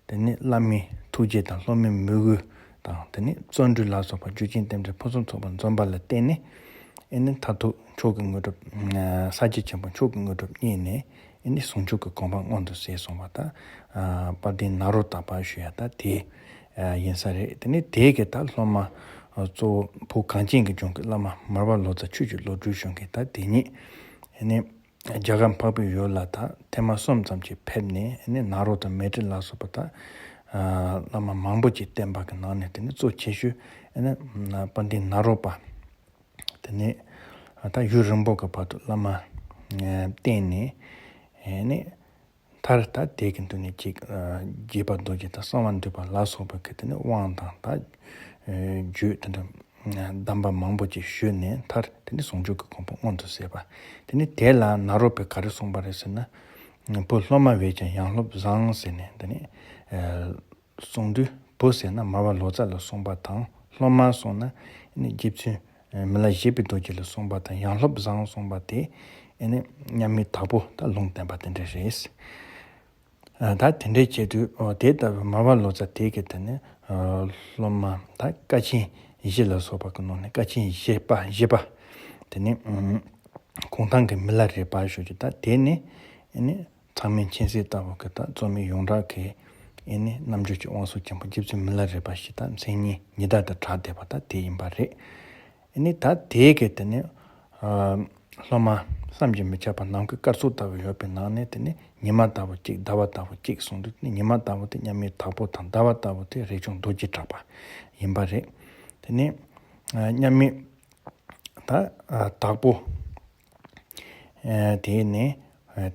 དེ་ནས་བླ་མའི་ཐུགས་རྗེ་དང་སློབ་མའི་མོས་གུས་དང་། དེ་ནས་བརྩོན་འགྲུས་ལ་སོགས་པ་རྒྱུ་རྐྱེན་རྟེན་འབྲེལ་ཕུན་སུམ་ཚོགས་པ་འཛོམས་པ་ལ་བརྟེན་ནས། ཨེ་ནས་མཐར་ཐུག་མཆོག་གི་དངོས་གྲུབ། ས་སྐྱ་ཆེན་པོ་མཆོག་གི་དངོས་གྲུབ་བརྙེས་ནས། ཨེ་ནས་ཟུང་འཇུག་གི་གོ་འཕང་མངོན་དུ་གསལ་སོང་བ་དང་། དཔལ་ལྡན་ནཱ་རོ་ཏ་པ་ཞུ་ཡ་ད་དེ་ཡིན་ས་རེད། དེ་ནས་དེ་གི་ད་སློབ་མ་གཙོ་བོ་བོད་གངས་ཅན་གྱི་ལྗོངས་ཀྱི་བླ་མ་མར་པ་ལོ་ཙཱ་ཆོས་ཀྱི་བློ་གྲོས་གཞུང་གི་ད་དེ་ཉིད། ཨེ་ནས་རྒྱ་གར་འཕགས་པའི་ཡུལ་ལ་ད་ཐེངས་མ་གསུམ་ཙམ་ཅིག་ཕེབས་ནས། ཨེ་ནས་ནཱ་རོ་དང་མཻ་ཏྲི་ལ་སོགས་པ་ད་བླ་མ་མང་པོ་ཅིག་བསྟེན་པ་གི་ནང་ནས། དེ་ནས་གཙོ་ཆེ་ཤོས་ཨེ་ནས་དཔལ་ལྡན་ནཱ་རོ་པ། དེ་ནས་ད་ཡུན་རིང་པོ་གི་བར་དུ་བླ་མ་བསྟེན་ནས། ཨེ་ནས་མཐར་ད་དེ་གི་མདུན་ནས་ཅིག་དགྱེས་པ་རྡོ་རྗེ་དང་གསང་བ་འདུས་པ་ལ་སོགས་པ་གི་དེ་ནས་དབང་དང་ད་རྒྱུད་དེ་འདྲ་གདམས་པ་མང་པོ་ཅིག་ཞུས་ནས། མཐར་དེ་ནས་ཟུང་འཇུག་གི་གོ་འཕང་མངོན་དུ་གསལ་བ། དེ་ནས་དེ་ལ་ནཱ་རོ་པས་ག་རེ་གསུངས་པ་རེད་ཟེར་ན། བུ་སློབ་མ་བས་ཀྱང་ཡང་སློབ་བཟང་ཟེར་ནས། དེ་ནས་གསུངས་དུས། བུ་ཟེར་ན་མར་པ་ལོ་ཙཱ་ལ་གསུངས་པ་དང་། སློབ་མ་གསུངས་ན་ཨེ་ནི་རྗེ་བཙུན་མི་ལ་བཞད་པའི་རྡོ་རྗེ་ལ་གསུངས་པ་དང་། ཡང་སློབ་བཟང་གསུངས་པ་དེ་ཨེ་ནི་མཉམ་མེད་དྭགས་པོ་ད་ལུང་བསྟན་པ་དེ་འདྲ་རེད། ད་དེ་འདྲའི་ཆེད་དུ་དེ་ལྟ་བུའི་མར་པ་ལོ་ཙཱ་དེ་གི་དེ་ནི་སློབ་མ་ད་ཀ་ཆེན་བཞི་ལ་སོགས་པ་གི་ནང་ནས་ཀ་ཆེན་བཞི་པ་བཞི་པ་དེ་ནི་གུང་ཐང་གི་མི་ལ་རས་པ་ཞུ་རྒྱུ། ད་དེ་ནི་ཨེ་ནི། ཚང་མའི་མཁྱེན་གསལ་ལྟ་བུ་གི་ད་རྩོམ་ཡིག་ཡོངས་གྲགས་ཀྱི་ཨེ་ནི་རྣམ་འགྱུར་གྱི་དབང་ཕྱུག་ཆེན་པོ་རྗེ་བཙུན་མི་ལ་རས་པ་ཞེས་ད་མཚན་ཉིད་ཉི་ཟླ་དང་གྲགས་བསྡད་པ་ད་དེ་ཡིན་པ་རེད། ཨེ་ནི་ད་དེ་གི་དེ་ནི་སློབ་མ་བསམ་གྱིས་མི་ཁྱབ་པ་ནམ་མཁའི་སྐར་ཚོགས་ལྟ་བུ་ཡོད་པའི་ནང་ནས། དེ་ནི་ཉི་མ་ལྟ་བུ་གཅིག་ཟླ་བ་ལྟ་བུ་གཅིག་གསུངས་དུས། དེ་ནི་ཉི་མ་ལྟ་བུ་དེ་མཉམ་མེད་དྭགས་པོ་དང་། ཟླ་བ་ལྟ་བུ་དེ་རས་ཆུང་རྡོ་རྗེ་གྲགས་པ་ཡིན་པ་རེད། དེ་ནི་མཉམ་མེད་ད་དྭགས་པོ། དེ་ནས་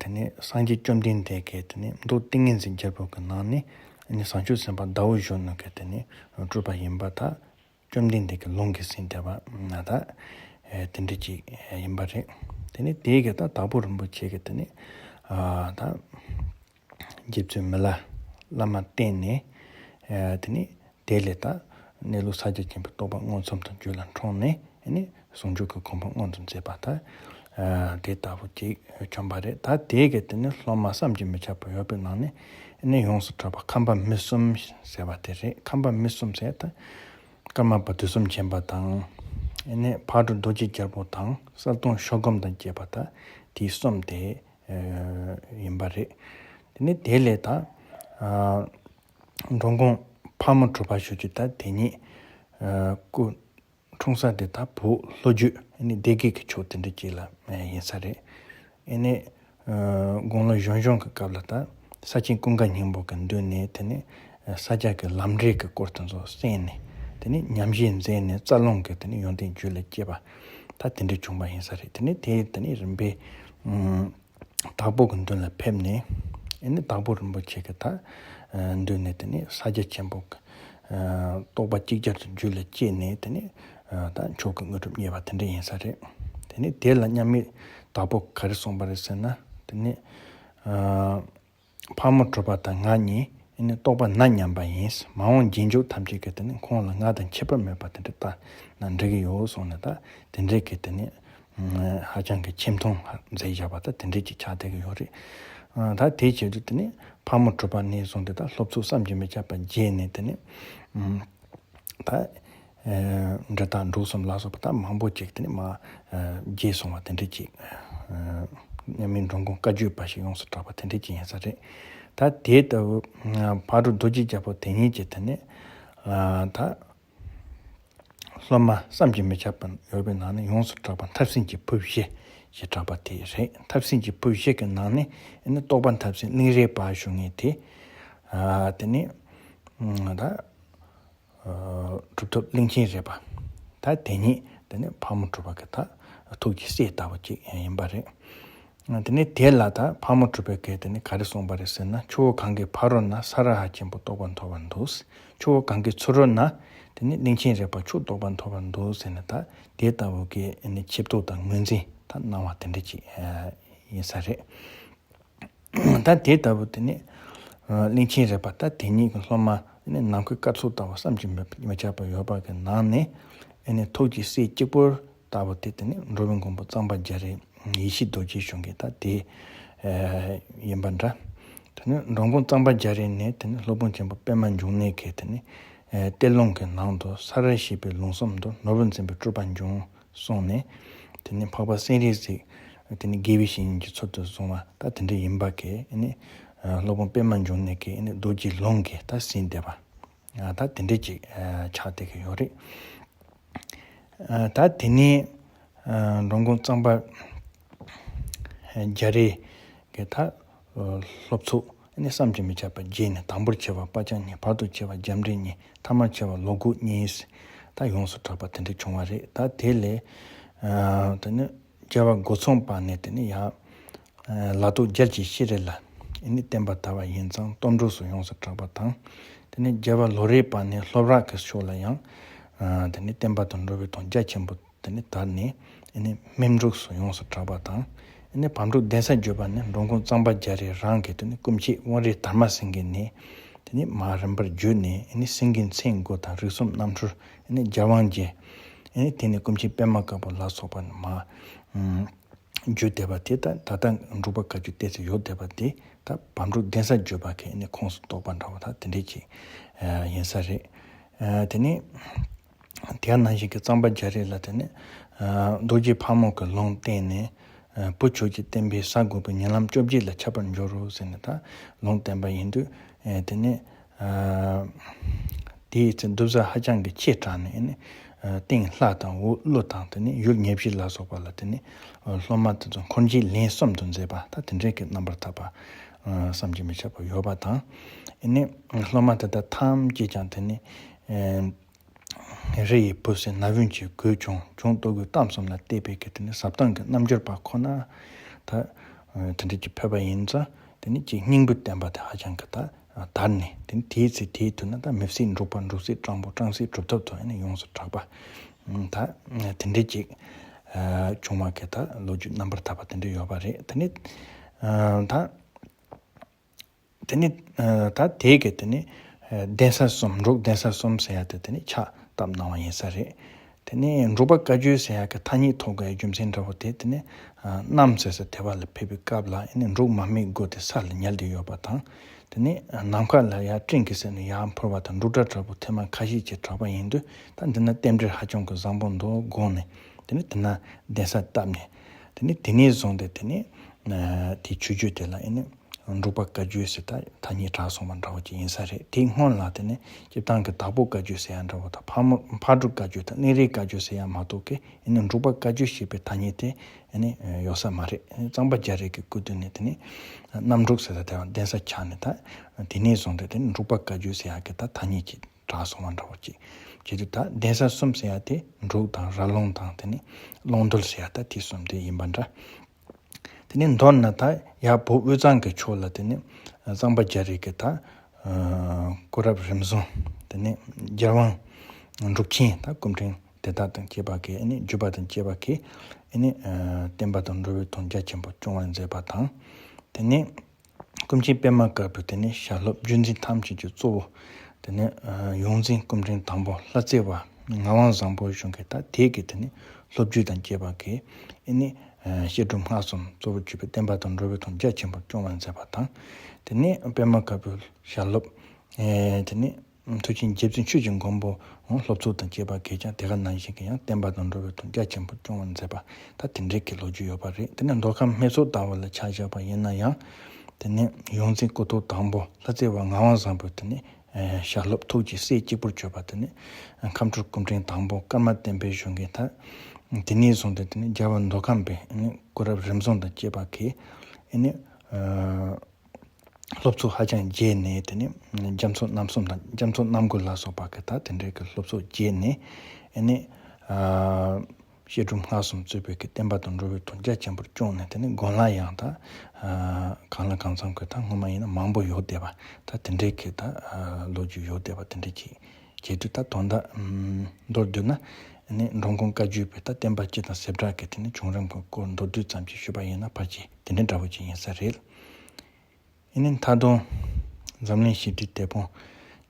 དེ་ནས་སངས་རྒྱས་བཅོམ་ལྡན་འདས་ཀྱི་དེ་ནས་མདོ་ཏིང་ངེ་འཛིན་རྒྱལ་པོ་གི་ནང་ནས་ནི་བྱང་ཆུབ་སེམས་དཔའ་ཟླ་འོད་གཞོན་ནུ་གི་དེ་ནས་སྤྲུལ་པ་ཡིན་པ་ད་བཅོམ་ལྡན་འདས་ཀྱི་ལུང་གིས་ཟིན་བསྡད་པ་ན་ད་དེ་འདྲ་ཅིག་ཡིན་པ་རེད། དེ་ནས་དེ་གི་ད་དྭགས་པོ་རིན་པོ་ཆེ་གི་དེ་ནས་ད། རྗེ་བཙུན་མི་ལ་བླ་མ་བསྟེན་ནས། ཨ་དེ་ནས་དེ་ལས་ད་གནས་ལུགས་ཕྱག་རྒྱ་ཆེན་པོའི་རྟོགས་པ་མངོན་སུམ་དུ་རྒྱུད་ལ་འཁྲུངས་ནས། ཨ་ནི་ཟུང་འཇུག་གི་གོ་འཕང་མངོན་དུ་མཛད་པ་ད་ཨ་དེ་ལྟ་བུ་ཅིག་བྱུང་བ་རེད། ད་དེ་གི་དེ་ནས་སློབ་མ་བསམ་གྱིས་མི་ཁྱབ་པ་ཡོད་པའི་ནང་ནས། ཨ་ནི་ཡོངས་སུ་གྲགས་པ་ཁམས་པ་མི་གསུམ་ཟེར་བ་དེ་རེད། ཁམས་པ་མི་གསུམ་ཟེར་ད་ཀརྨ་པ་དུས་གསུམ་མཁྱེན་པ་དང་། ཨ་ནི་ཕག་གྲུ་རྡོ་རྗེ་རྒྱལ་པོ་དང་། གསལ་སྟོང་ཤོ་སྒམ་དང་བཅས་པ་ད་དེ་གསུམ་དེ། ཨ་ཡིན་པ་རེད། དེ་ནས་དེ་ལས་ད་ཨ་འགྲོ་མགོན་ཕག་མོ་གྲུ་པ་ཞུ་རྒྱུ་ད་དེ་ཉིད་ཨ་སྐུ་འཁྲུངས་ས་དེ་ད་བོད་ལྷོ་རྒྱུད་ཨ་ནི་སྡེ་དགེ་གི་ཕྱོགས་དེ་འདྲ་ཅིག་ལ་ཡིན་ས་རེད། ཨ་ནི་ཨ་དགུང་ལོ་གཞོན་གཞོན་གྱི་སྐབས་ལ་ད་ས་ཆེན་ཀུན་དགའ་སྙིང་པོ་གི་མདུན་ནས། དེ་ནས་ཨ་ས་སྐྱ་གི་ལམ་འབྲས་ཀྱི་སྐོར་དེ་ཚོ་གསན་ནས། དེ་ནས་ཉམས་བཞེས་མཛད་ནས་རྩ་རླུང་གི་དེ་ནས་ཡོན་ཏན་རྒྱུད་ལ་སྐྱེས་པ་ད་དེ་འདྲ་བྱུང་བ་ཡིན་ས་རེད། དེ་ནས་དེ་དེ་ནས་རིམ་པས་ཨ་དྭགས་པོ་གི་མདུན་ལ་ཕེབས་ནས། ཨ་ནི་དྭགས་པོ་རིན་པོ་ཆེ་གི་ད་ཨ་མདུན་ནས་དེ་ནས་ཕྱག་རྒྱ་ཆེན་པོ་གི་ཨ་རྟོགས་པ་ཅིག་ཅར་དུ་རྒྱུད་ལ་སྐྱེས་ནས། དེ་ནས་ཨ་ད་མཆོག་གི་དངོས་གྲུབ་བརྙེས་པ་དེ་འདྲ་ཡིན་ས་རེད། དེ་ནས་དེ་ལ་མཉམ་མེད་དྭགས་པོ་ག་རེ་གསུངས་པ་རེད་ཟེར་ན། དེ་ནས་ཨ་ཕག་མོ་གྲུ་པ་དང་ང་གཉིས་ཨ་ནི་རྟོགས་པ་ན་མཉམ་པ་ཡིན། མ་འོངས་རྗེས་འཇུག་ཐམས་ཅད་ཀྱིས་དེ་ནི་ཁོང་ལ་ང་དང་ཁྱད་པར་མེད་པ་དེ་འདྲ་ལྟ་ན་འགྲིག་གི་ཡོད་གསུངས་ནས། ད་དེ་འདྲའི་གི་དེ་ནི་ཧ་ཅང་གི་ཆེ་མཐོང་མཛད་བཞག་པ་ད་དེ་འདྲའི་ཅིག་ཆགས་བསྡད་ཀྱི་ཡོད་རེད། ད་དེའི་ཆེད་དུ་དེ་ནི་ཕག་མོ་གྲུ་པ་ནས་བཟུང་སྟེ་ད་སློབ་ཚོགས་བསམ་གྱིས་མི་ཁྱབ་པ་མཇལ་ནས། དེ་ནི་ད་ཨ་འབྲི་དང་འབྲུག་གསུམ་ལ་སོགས་པ་ད་མང་པོ་ཅིག་དེ་ནི་མ་ཨ་མཇལ་སོང་བ་དེ་འདྲ་ཅིག་ཨ་མཉམ་མེད་འགྲོ་མགོན་བཀའ་བརྒྱུད་པ་ཞིག་ཡོངས་སུ་གྲགས་པ་དེ་འདྲ་ཅིག་ཡིན་ས་རེད། ད་དེ་ལྟ་བུ་ཨ་ཕག་གྲུ་རྡོ་རྗེ་རྒྱལ་པོ་དེ་ཉིད་ཀྱིས་དེ་ནི་ཨ་ད་སློབ་མ་བསམ་གྱིས་མི་ཁྱབ་པ་ཡོད་པའི་ནང་ནས་ཡོངས་སུ་གྲགས་པ་ཐབས་ཟིན་གྱི་ཕུར་བཞི་ཞེས་གྲགས་པ་དེ་རེད། ཐབས་ཟིན་གྱི་ཕུར་བཞི་གི་ནང་ནས་ཨ་ནི་རྟོགས་པ་ཐབས་ཟིན་གླིང་རས་པ་ཞུ་མཁན་དེ་ཨ་དེ་ནི་ཨ་ད། ཨ་གྲུབ་ཐོབ་གླིང་ཆེན་རས་པ། ད་དེ་ཉིད་དེ་ནི་ཕག་མོ་གྲུ་པ་གི་ད་ཐུགས་ཀྱི་སྲས་ལྟ་བུ་ཅིག་ཡིན་པ་རེད། དེ་ནི་དེ་ལ་ད་ཕག་མོ་གྲུ་པ་གིས་དེ་ནི་ག་རེ་གསུངས་པ་རེད་ཟེར་ན། ཆུ་བོ་གངྒཱའི་ཕ་རོལ་ན་ས་ར་ཧ་ཆེན་པོ་རྟོགས་པ་ཐོབ་པར་འདུག། ཆུ་བོ་གངྒཱའི་ཚུ་རོལ་ན་དེ་ནི་གླིང་ཆེན་རས་པ་མཆོག་རྟོགས་པ་ཐོབ་པར་འདུག་ཟེར་ནས། ད་དེ་ལྟ་བུ་གི་ནི་ཆིབས་རྟོག་དང་ངོས་འཛིན་ད་གནང་བ་དེ་འདྲ་ཅིག་ཡིན་ས་རེད། ད་དེ་ལྟ་བུ་དེ་ནི། གླིང་ཆེན་རས་པ་ད་དེ་ཉིད་ཀྱི་སློབ་མ་ནི་ནམ་མཁའི་སྐར་ཚོགས་ལྟ་བུ་བསམ་གྱིས་མི་མི་ཁྱབ་པ་ཡོད་པ་གི་ནང་ནས་ཨེ་ནི་ཐུགས་ཀྱི་སྲས་གཅིག་པུར་ལྟ་བུ་དེ་དེ་ནི་འགྲོ་བའི་མགོན་པོ་གཙང་པ་རྒྱ་རས་ཡེ་ཤེས་རྡོ་རྗེ་གཞུང་གི་ད་དེ་ཡིན་པ་འདྲ། དེ་ནི་འགྲོ་མགོན་གཙང་པ་རྒྱ་རས་ནས་དེ་ནི་སློབ་དཔོན་ཆེན་པོ་པདྨ་འབྱུང་གནས་ཀྱི་དེ་ནི་གཏེར་ལུང་གི་ནང་དུ་ས་ར་ཞེས་པའི་ལུང་གསུམ་དུ་ནོར་བུ་འཛིན་པའི་སྤྲུལ་པ་འབྱུང་གསུངས་ནས། དེ་ནི་འཕགས་པ་སྤྱན་རས་གཟིགས་དེ་ནི་དགེ་བའི་བཤེས་གཉེན་གྱི་ཚུལ་དུ་བཟུང་བ་ད་དེ་འདྲ་ཡིན་པ་གས་ཨེ་ནི་སློབ་དཔོན་པདྨ་འབྱུང་གནས་ཀྱི་ཨེ་ནི་རྡོ་རྗེ་ལུང་གི་ད་ཟིན་བསྡད་པ་ད་དེ་འདྲ་ཅིག་ཆགས་བསྡད་ཀྱི་ཡོད་རེད། ད་དེ་ནས་འགྲོ་མགོན་གཙང་པ་རྒྱ་རས་ཀྱི་ད་སློབ་ཚོགས་ནི་བསམ་གྱིས་མི་ཁྱབ་པ་བརྒྱད་ནས། དང་པོར་ཆེ་བ་སྤ་རྐྱང་གཉིས། བར་དུ་ཆེ་བ་རྒྱ་འབྲས་གཉིས། ཐ་མར་ཆེ་བ་ལོ་དགུ་གཉིས། ད་ཡོངས་སུ་གྲགས་པ་དེ་འདྲ་བྱུང་བ་རེད། ད་དེ་ལས་དེ་ནི་རྒྱལ་བ་སྒོ་ཚང་པ་ནས་དེ་ནི་ཡང་ལ་ཐོག་རྒྱལ་གྱི་ཤེས་རིག་ལ་ནི་བསྟན་པ་དར་བ་ཡིན་ཙང་སྟོབས་འབྲུག་སུ་ཡོངས་སུ་གྲགས་པ་དང་། དེ་ནི་རྒྱལ་བ་ལོ་རས་པ་ནས་སློབ་ར་གི་ཕྱོགས་ལ་ཡང་དེ་ནི་བསྟན་པ་དང་འགྲོ་བའི་དོན་རྒྱ་ཆེན་པོ་དེ་ནི་དར་ནས་ཨེ་ནི་སྨིན་འབྲུག་སུ་ཡོངས་སུ་གྲགས་པ་དང་། ཨེ་ནི་བམ་འབྲུག་གདན་ས་བརྒྱུད་པ་ནི་འགྲོ་མགོན་གཙང་པ་རྒྱ་རས་རང་གིས་དེ་ནི་སྐུ་མཆེད་དབོན་རས་དར་མ་སེང་གེ་ནས་དེ་ནི་མར་རིམ་པར་བརྒྱུད་ནས་ཨེ་ནི་སེང་གེའི་མཚན་དགུ་དང་རིགས་གསུམ་རྣམ་འཕྲུལ་ཨེ་ནི་རྒྱལ་དབང་རྒྱལ། ཨེ་ནི་དེ་ནི་སྐུ་མཆེད་པད་མ་དཀར་པོ་ལ་སོགས་པ་ནི་མར་བརྒྱུད་བསྡད་པ་དེ་ད་ད་ལྟ་འབྲུག་པ་བཀའ་བརྒྱུད་བསྟན་སྲིད་ཡོད་བསྡད་པ་དེ་ད་བམ་འབྲུག་གདན་ས་བརྒྱུད་པ་གི་ཨེ་ནི་ཁོངས་སུ་གཏོགས་པ་འདྲ་བོ་ད་དེ་འདྲས་ཅིག་ཡིན་ས་རེད། དེ་ནི། དེ་ནང་བཞིན་གྱི་གཙང་པ་རྒྱ་རས་ལ་དེ་ནི། རྡོ་རྗེ་ཕག་མོ་གི་ལུང་བསྟན་ནས། བུ་ཁྱོད་ཀྱི་བསྟན་པའི་ས་དགུ་པོའི་ཉེ་ལམ་བཅོ་བརྒྱད་ལ་ཁྱབ་པར་འགྱུར་རོ་ཟེར་ནས་ད་ལུང་བསྟན་པ་ཡིན་དུས། དེ་ནི། དེའི་ཚེ་འདུ་བྱེད་ཧ་ཅང་གི་ཆེ་དྲགས་ནས་ནི། སྟེང་ལྷ་དང་འོག་ཀླུ་དང་དེ་ནི་ཡུལ་ཉེར་བཞི་ལ་སོགས་པ་ལ་དེ་ནི། སློབ་མ་དེ་ཚོ་འཁོར་འགྱེད་ལན་གསུམ་དུ་མཛད་པ་ད་དེ་འདྲའི་གི་རྣམ་པར་ཐར་པ། བསམ་གྱིས་མི་ཁྱབ་པ་ཡོད་པ་དང་། ནི། སློབ་མ་དེ་དག་ཐམས་ཅད་ཀྱང་དེ་ནི། རི་ཡི་བུ་ཟེར་ན་བུན་གྱི་གོས་གྱོན་གྱོང་ལྟོ་གོས་གཏམ་གསུམ་ལ་བལྟས་པའི་གི་དེ་ནི་ཟབ་དོན་གྱི་རྣལ་འབྱོར་པ་ཁོ་ན་ད་དེ་འདྲ་གྱི་ཕེབས་པ་ཡིན་ཙང་དེ་ནི་ཅིག་སྙིང་པོའི་བསྟན་པ་དེ་ཧ་ཅང་གི་ད་དར་ནས་དེ་ནི་དེའི་ཚེ་དེའི་དུས་ན་ད་མི་བསད་འབྲུག་པ་འབྲུག་བསད་སྤྲང་པོ་སྤྲང་བསད་གྲུབ་ཐོབ་ཐོག་ནི་ཡོངས་སུ་གྲགས་པ་ད་དེ་འདྲ་ཅིག་བྱུང་བ་གི་ད་ལོ་རྒྱུས་རྣམ་པར་ཐར་པ་དེ་འདྲ་ཡོད་པ་རེད། དེ་ནི་ད། དེ་ནི་ད་དེ་གི་དེ་ནི་གདན་ས་གསུམ་འབྲུག་གདན་ས་གསུམ་ཟེར་ཡ་དེ་དེ་ནི་ཕྱག་བཏབ་གནང་བ་ཡིན་ས་རེད། དེ་ནི་འབྲུག་པ་བཀའ་བརྒྱུད་ཟེར་ཡ་གི་ཐ་སྙད་ཐོགས་དགོས་རྒྱུ་མཚན་འདྲ་བོ་དེ་དེ་ནི་གནམ་ཟེར་ས་དེ་བ་ལ་ཕེབས་པའི་སྐབས་ལ་ཨེ་ནི་འབྲུག་མ་སྨད་དགུ་དེ་ས་ལ་ཉལ་བསྡད་ཡོད་པ་དང་། དེ་ནི་ནམ་མཁའ་ལ་ཡར་སྤྲིན་གྱི་ཟེར་ནས་ཡར་འཕུར་བ་དང་འབྲུག་སྒྲ་འདྲ་བོ་ཐེངས་མ་ཁ་ཤས་ཅིག་གྲགས་པ་ཡིན་དུས་ད་འདི་ན་རྟེན་འབྲེལ་ཧ་ཅང་གི་བཟང་པོ་འདུག་དགོངས་ནས་དེ་ནི་དེ་ན་གདན་ས་བཏབ་ནས་དེ་ནི་དེ་ནས་བཟུང་སྟེ་དེ་ནི་དེ་ཆོས་བརྒྱུད་དེ་ལ་ཨེ་ནི། འབྲུག་པ་བཀའ་བརྒྱུད་ཟེར་ད་ཐ་སྙད་གྲགས་སོང་བ་འདྲ་བོ་ཅིག་ཡིན་ས་རེད། དེའི་སྔོན་ལ་དེ་ནི་སྤྱིར་བཏང་གི་དྭགས་པོ་བཀའ་བརྒྱུད་ཟེར་ཡ་འདྲ་བོ་དང་ཕག་མོ་ཕག་གྲུ་བཀའ་བརྒྱུད་དང་གླིང་རས་བཀའ་བརྒྱུད་ཟེར་ཡ་མ་གཏོགས་ཀི་ཨེ་ནི་འབྲུག་པ་བཀའ་བརྒྱུད་ཞེས་པའི་ཐ་སྙད་དེ་ཨེ་ནི་ཡོད་ས་མ་རེད། གཙང་པ་རྒྱ་རས་ཀྱི་སྐུ་དུས་ནས་དེ་ནི་གནམ་འབྲུག་ཟེར་ད་དེ་བ་གདན་ས་ཆགས་ནས་ད་དེ་ནས་བཟུང་སྟེ་དེ་ནི་འབྲུག་པ་བཀའ་བརྒྱུད་ཟེར་ཡ་གི་ད་ཐ་སྙད་ཅིག་གྲགས་སོང་བ་འདྲ་བོ་ཅིག་བྱེད་དུས་ད་གདན་ས་གསུམ་ཟེར་ཡ་དེ་འབྲུག་དང་ར་ལུང་དང་དེ་ནི་ཀློང་རྡོལ་ཟེར་ཡ་ད་དེ་གསུམ་དེ་ཡིན་པ་འདྲ། དེ་ནས་མདོར་ན་ད་ཡར་བོད་དབུས་གཙང་གི་ཕྱོགས་ལ་དེ་ནི་གཙང་པ་རྒྱ་རས་ཀྱི་ད་སྐུ་རབ་རིམ་བཟང་དེ་ནི་རྒྱལ་དབང་འབྲུག་ཆེན་ད་སྐུ་ཕྲེང་དེ་དག་དང་བཅས་པ་གིས་ཨེ་ནི་བརྒྱུད་པ་དང་བཅས་པ་གིས་ཨེ་ནི་བསྟན་པ་དང་འགྲོ་བའི་དོན་རྒྱ་ཆེན་པོ་སྐྱོང་བར་མཛད་པ་དང་། དེ་ནི་སྐུ་མཆེད་པད་མ་དཀར་པོས་དེ་ནི་ཞལ་སློབ་བརྒྱུད་འཛིན་ཐམས་ཅད་ཀྱི་གཙོ་བོ། དེ་ནས་ཡོངས་འཛིན་སྐུ་ཕྲེང་དང་པོ་ལྷ་རྩེ་བ་ངག་དབང་བཟང་པོ་གཞུང་གི་ད་དེ་གི་དེ་ནས་སློབ་བརྒྱུད་དང་བཅས་པ་གི་ཨེ་ནི་བཤད་སྒྲུབ་སྔགས་གསུམ་གཙོ་བོར་གྱུར་པའི་བསྟན་པ་དང་འགྲོ་བའི་དོན་རྒྱ་ཆེན་པོར་སྐྱོང་བར་མཛད་པ་དང་། དེ་ནས་པད་མ་དཀར་པོའི་ཞལ་སློབ་དེ་ནས་མཐུ་ཆེན་རྗེ་བཙུན་ཆོས་ཀྱི་མགོན་པོ་སློབ་ཚོགས་དང་བཅས་པ་གིས་ཀྱང་དེ་ག་ནང་བཞིན་གྱི་ཡང་བསྟན་པ་དང་འགྲོ་བའི་དོན་རྒྱ་ཆེན་པོར་སྐྱོང་བར་མཛད་པ་ད་དེ་འདྲའི་གི་ལོ་རྒྱུས་ཡོད་པ་རེད། དེ་ནས་མདོ་ཁམས་སྨད་ཚོགས་ལྟ་བུ་ལ་ཆ་བཞག་པ་ཡིན་ན་ཡང་། དེ་ནས་ཡོངས་འཛིན་སྐུ་ཐོག་དང་པོ་ལྷ་རྩེ་བ་ངག་དབང་བཟང་པོས་དེ་ནས་ཞལ་སློབ་ཐུགས་ཀྱི་སྲས་གཅིག་པུར་གྱུར་པ་དེ་ནས་ཁམས་སྤྲུལ་སྐུ་ཕྲེང་དང་པོ་ཀརྨ་བསྟན་འཕེལ་གཞུང་གིས་ད་དེ་ནས་བཟུང་སྟེ་དེ་ནས་རྒྱལ་བ་མདོ་ཁམས་པའི་སྐུ་རབ་རིམ་བཟང་དང་བཅས་པ་གིས་ཨེ་ནི་སློབ་ཚོགས་ཧ་ཅང་རྒྱས་ནས་དེ་ནས་རྒྱ་མཚོ་རྣམ་གསུམ་དང་རྒྱ་མཚོ་རྣམ་དགུ་ལ་སོགས་པ་གི་ད་དེ་འདྲའི་གི་སློབ་ཚོགས་རྒྱས་ནས་ཨེ་ནི། བཤད་སྒྲུབ་སྔགས་གསུམ་གཙོས་པའི་གི་བསྟན་པ་དང་འགྲོ་བའི་དོན་རྒྱ་ཆེན་པོར་སྐྱོང་ནས་དེ་ནི་དགོན་ལག་ཡང་ད་གང་ལ་གང་འཚམ་གི་ད་སྔོན་མ་ཡིན་ན་མང་པོ་ཡོད་བསྡད་པ་ད་དེ་འདྲའི་གི་ད་ལོ་རྒྱུས་ཡོད་བསྡད་པ་དེ་འདྲའི་གི་བྱེད་དུས་ད་དོན་དག་མདོར་བསྡུས་ན་ནི་འགྲོ་མགོན་བཀའ་བརྒྱུད་པའི་ད་བསྟན་པ་སྤྱི་དང་ཟེ་བྲག་གི་དེ་ནི་བྱུང་རིམ་གི་སྐོར་མདོར་བསྡུས་ཙམ་ཅིག་ཞུས་པ་ཡིན་ན་ཕལ་ཆེར་དེ་འདྲའི་འདྲ་བོ་ཅིག་ཡིན་ས་རེད། ཡིན་ནའི་མཐའ་དོན་ འཛམ་གླིང་ཞི་བདེའི་དེད་དཔོན།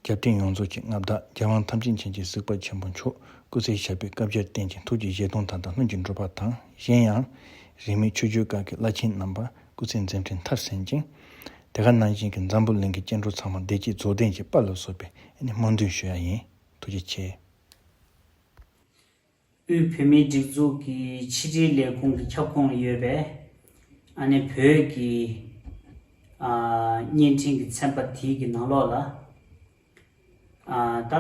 རྒྱལ་བསྟན་ཡོངས་རྫོགས་ཀྱི་མངའ་བདག། རྒྱལ་དབང་ཐམས་ཅད་མཁྱེན་ཅིང་གཟིགས་པ་ཆེན་པོ་མཆོག་སྐུ་ཚེ་ཞབས་པད་བསྐལ་བརྒྱར་བརྟན་ཅིང་ཐུགས་ཀྱི་བཞེད་དོན་མཐའ་དག་སྣོད་ཀྱིས་འགྲུབ་པ་དང་། གཞན་ཡང་། རིས་མེད་ཆོས་བརྒྱུད་ཁག་གི་བླ་ཆེན་རྣམ་པ་སྐུ་ཚེ་མཛད་འཕྲིན་མཐར་ཕྱིན་ཅིང་། དེ་ག་ནང་བཞིན་གྱི་འཛམ་བུ་གླིང་གི་སྐྱེ་འགྲོ་ཚང་མ་བདེ་སྐྱིད་རྫོགས་ལྡན་གྱི་དཔལ་ལ་གསོལ་བའི་སྨོན་འདུན་ཞུ་ཡ་ཡིན། ཐུགས་རྗེ་ཆེ། དབུས་བོད་མིའི་སྒྲིག་འཛུགས་ཀྱི་ཕྱི་དྲིལ་ལས་ཁུངས་ཀྱི་ཁྱབ་ཁོངས་ལ་ཡོད་པའི་ཨ་ནི་བོད་ཀྱི་ཨ་བརྙན་འཕྲིན་གྱི་ཚན་པ་དེའི་གི་ནང་ལོགས་ལ་ཨ་ད་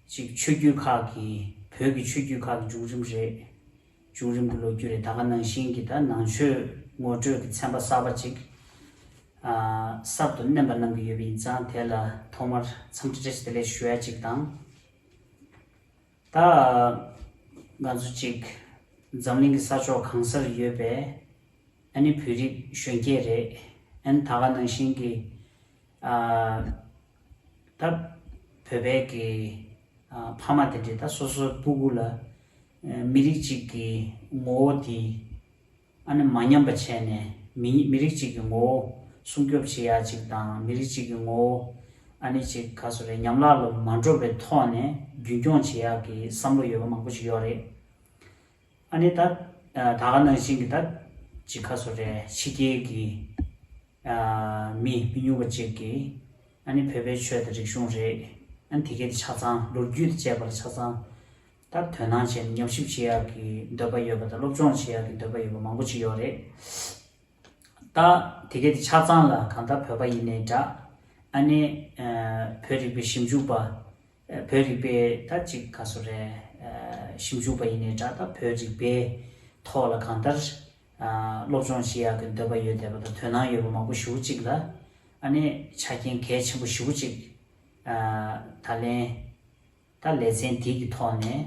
ཅིག་ཆོས་བརྒྱུད་ཁག་གི་བོད་ཀྱི་ཆོས་བརྒྱུད་ཁག་གི་བྱུང་རིམ་རེད། བྱུང་རིམ་གྱི་ལོ་རྒྱུས་རེད། ད་ག་ནང་བཞིན་གྱི་ད་ནང་ཆོས་ངོ་སྤྲོད་ཀྱི་ཚན་པ་གསར་པ་ཅིག་ཨ་གསར་དུ་བསྣན་པ་གནང་གི་ཡོད་པ་ཡིན་ཙང་། དེ་ལ་ཐོག་མར་འཚམས་འདྲི་བཀྲ་ཤིས་བདེ་ལེགས་ཞུ་ཡ་ཅིག་དང་། ད་ང་ཚོ་གཅིག་འཛམ་གླིང་གི་ས་ཕྱོགས་གང་སར་ཡོད་པའི་ཨ་ནི་བོད་རིགས་གཞོན་སྐྱེས་རེད། ཨ་ནི་ད་ག་ནང་བཞིན་གྱི་ཨ་ད་བོད་པའི་གི་ཨ་ཕ་མ་དེ་འདྲས་ད་སོ་སོའི་སྤུ་གུ་ལ་ཨ་མི་རིགས་གཅིག་གི་ངོ་བོ་དེ་ཨ་ནི་མ་ཉམས་པ་བྱས་ནས། མི་མི་རིགས་གཅིག་གི་ངོ་བོ་སྲུང་སྐྱོབ་བྱེད་ཡ་གཅིག་དང་། མི་རིགས་གཅིག་གི་ངོ་བོ་ཨ་ནི་གཅིག་ག་སོ་རེད། ཉམས་བརླག་ལ་མ་འགྲོ་བའི་ཐོག་ནས་རྒྱུན་སྐྱོང་བྱེད་ཡ་གི་བསམ་བློ་ཡོད་པ་མང་པོ་ཞིག་ཡོད་རེད། ཨ་ནི་ད་ད་ག་ནང་བཞིན་གྱི་ད་གཅིག་ག་སོ་རེད། ཕྱི་རྒྱལ་གྱི་ཨ་མི་མི་ཉུང་བ་ཅིག་གིས་ཨ་ནི་བོད་པའི་ཆོས་དང་རིག་གཞུང་རེད། ཨ་ནི་དེ་གའི་དེ་ཆ་ཚང་ལོ་རྒྱུས་དང་བཅས་པ་ལ་ཆ་ཚང་ད་དོ་སྣང་བྱས་ནས་ཉམས་ཞིབ་བྱེད་ཡག་གི་འདོད་པ་ཡོད་པ་དང་། སློབ་སྦྱོང་བྱེད་ཡག་གི་འདོད་པ་ཡོད་པ་མང་པོ་ཅིག་ཡོད་རེད། ད་དེ་གའི་དེ་ཆ་ཚང་ལ་གང་ལྟར་བོད་པ་ཡིན་ནའི་འདྲ། ཨ་ནི་ཨ་བོད་རིག་པའི་ཞིབ་འཇུག་པ། ཨ་བོད་རིག་པའི་ད་ཅིག་ག་སོ་རེད། ཨ་ཞིབ་འཇུག་པ་ཡིན་ནའི་འདྲ། ད་བོད་རིག་པའི་ཐོག་ལ་གང་ལྟར་ཨ་སློབ་སྦྱོང་བྱེད་ཡག་གི་འདོད་པ་ཡོད་བསྡད་པ་དང་དོ་སྣང་ཡོད་པ་མང་པོ་ཞེ་པོ་ཅིག་ལ། ཨ་ནི་ཆ་རྐྱེན་གལ་ཆེན་པོ་ཞེ་པོ་ཅིག་ཨ་ད་ལན་ད་ལེ་ཚན་འདི་གི་ཐོག་ནས་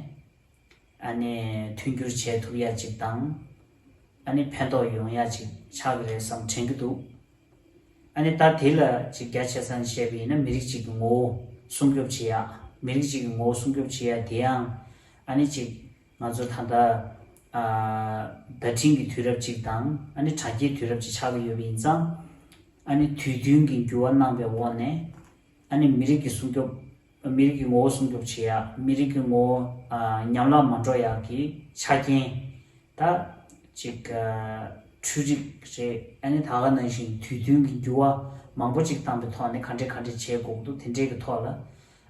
ཨ་ནི་མཐུན་འགྱུར་བྱེད་ཐུབ་ཡ་ཅིག་དང་། ཨ་ནི་ཕན་ཐོགས་ཡོང་ཡ་ཅིག་ཆགས་ཀྱི་རེད་བསམ་དྲན་གྱི་འདུག་ཨ་ནི་ད་དེ་ལ་ཅིག་རྒྱ་ཆེ་ས་ནས་བཤད་པ་ཡིན་ན། མི་རིགས་གཅིག་གི་ངོ་བོ་སྲུང་སྐྱོབ་བྱེད་ཡ། མི་རིགས་གཅིག་གི་ངོ་བོ་སྲུང་སྐྱོབ་བྱེད་ཡ་དེ་ཡང་ཨ་ནི་ཅིག་ང་ཚོ་ད་ལྟ་ཨ་བརྡ་འཕྲིན་གྱི་དུས་རབས་ཅིག་དང་། ཨ་ནི་དྲ་རྒྱའི་དུས་རབས་ཅིག་ཆགས་ཀྱི་ཡོད་པ་ཡིན་ཙང་། ཨ་ནི་དུས་བསྟུན་གྱི་འགྱུར་བ་གནང་བའི་འོག་ནས། ཨ་ནི་མི་རིགས་ཀྱི་སྲུང་སྐྱོབ། མི་རིགས་ཀྱི་ངོ་བོ་སྲུང་སྐྱོབ་བྱེད་ཡ། མི་རིགས་ཀྱི་ངོ་བོ་ཨ་ཉམས་བརླག་མ་འགྲོ་ཡག་གི་ཆ་རྐྱེན་ད་ཅིག་ཨ་འཕྲུལ་རིག་རེད། ཨ་ནི་ད་ག་ནང་བཞིན་དུས་བསྟུན་གྱི་འགྱུར་བ་མང་པོ་ཅིག་བཏང་པའི་ཐོག་ནས་ག་འདྲས་ག་འདྲས་བྱེད་དགོས་འདུག་དེ་འདྲས་ཀྱི་ཐོག་ལ་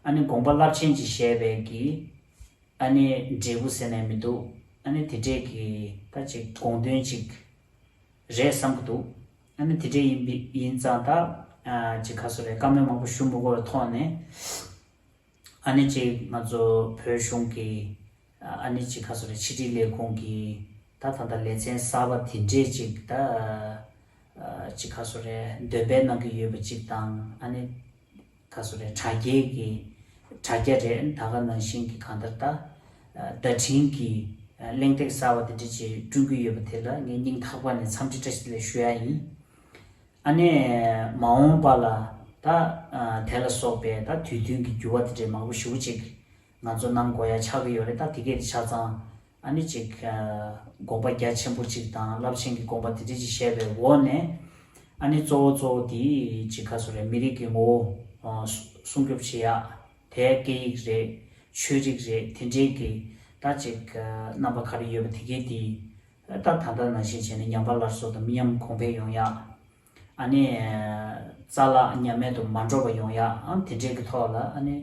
ཨ་ནི་དགོངས་པ་རླབས་ཆེན་ཅིག་བཞེས་པའི་གི་ཨ་ནི་འབྲས་བུ་ཟེར་ནས་མི་འདུག་ཨ་ནི་དེ་འདྲས་ཀྱི་ད་ཅིག་དགོངས་དོན་ཅིག་རེད་བསམ་གྱི་འདུག་ཨ་ནི་དེ་འདྲས་ཡིན་པའི་ཡིན་ཙང་། ད་ཨ་ཅིག་ག་སོ་རེད། བཀའ་མོལ་མང་པོ་ཞུ་མི་དགོས་པའི་ཐོག་ནས། ཨ་ནི་ཅིག་ང་ཚོ་བོད་གཞུང་གི་ཨ་ནི་ཅིག་ག་སོ་རེད། ཕྱི་དྲིལ་ལས་ཁུངས་ཀྱི་ད་ད་ལྟ་ལེ་ཚན་གསར་པ་དེ་འདྲས་ཅིག་ད་ཨ་ཅིག་ག་སོ་རེད། འདོན་སྤེལ་གནང་གི་ཡོད་པ་ཅིག་དང་། ཨ་ནི་ག་སོ་རེད། དྲ་རྒྱའི་གི་དྲ་རྒྱ་རེད། ད་ག་ནང་བཞིན་གྱི་གང་ལྟར་ད་ཨ་བརྡ་འཕྲིན་གྱི་ཨ་གླེང་སྟེགས་གསར་བ་དེ་འདྲ་ཅིག་བསྐྲུན་གྱི་ཡོད་པ་དེ་ལ་ངས་སྙིང་ཐག་པ་ནས་འཚམས་འདྲི་བཀྲ་ཤིས་བདེ་ལེགས་ཞུ་ཡ་ཡིན། ཨ་ནི་མ་འོངས་པ་ལ་ད་ཨ་དེ་ལ་སོགས་པའི་ད་དུས་བསྟུན་གྱི་འགྱུར་བ་དེ་འདྲའི་མང་པོ་ཞེ་པོ་ཅིག་ང་ཚོ་གནང་དགོས་ཡ་ཆགས་ཀྱི་ཡོད་རེད། ད་དེ་གས་དེ་ཆ་ཚང་ཨ་ནི་ཅིག་ཨ་དགོངས་པ་རྒྱ་ཆེན་པོ་ཅིག་དང་རླབས་ཆེན་གྱི་དགོངས་པ་དེ་འདྲ་ཅིག་བཞེས་པའི་འོག་ནས། ཨ་ནི་གཙོ་བོ་གཙོ་བོ་དེ་ཅིག་ག་སོ་རེད། མི་རིགས་ཀྱི་ངོ་བོ་ཨ་སྲུང་སྐྱོབ་བྱེད་ཡ། དེ་སྐད་ཡིག་རེད། ཆོས་རིག་རེད། དེ་འདྲའི་གི་ད་ཅིག་ཨ་རྣམ་པ་ག་རེ་ཡོད་པ་དེ་གས་དེ་ད་ད་ལྟ་ནང་བཞིན་བྱས་ནས་ཉམས་པ་སླར་གསོ་དང་མི་ཉམས་གོང་འཕེལ་ཡོང་ཡ། ཨ་ནི་རྩ་བརླག་ཉམས་དམས་དུ་མ་འགྲོ་བ་ཡོང་ཡ། ཨ་དེ་འདྲའི་གི་ཐོག་ལ་ཨ་ནི་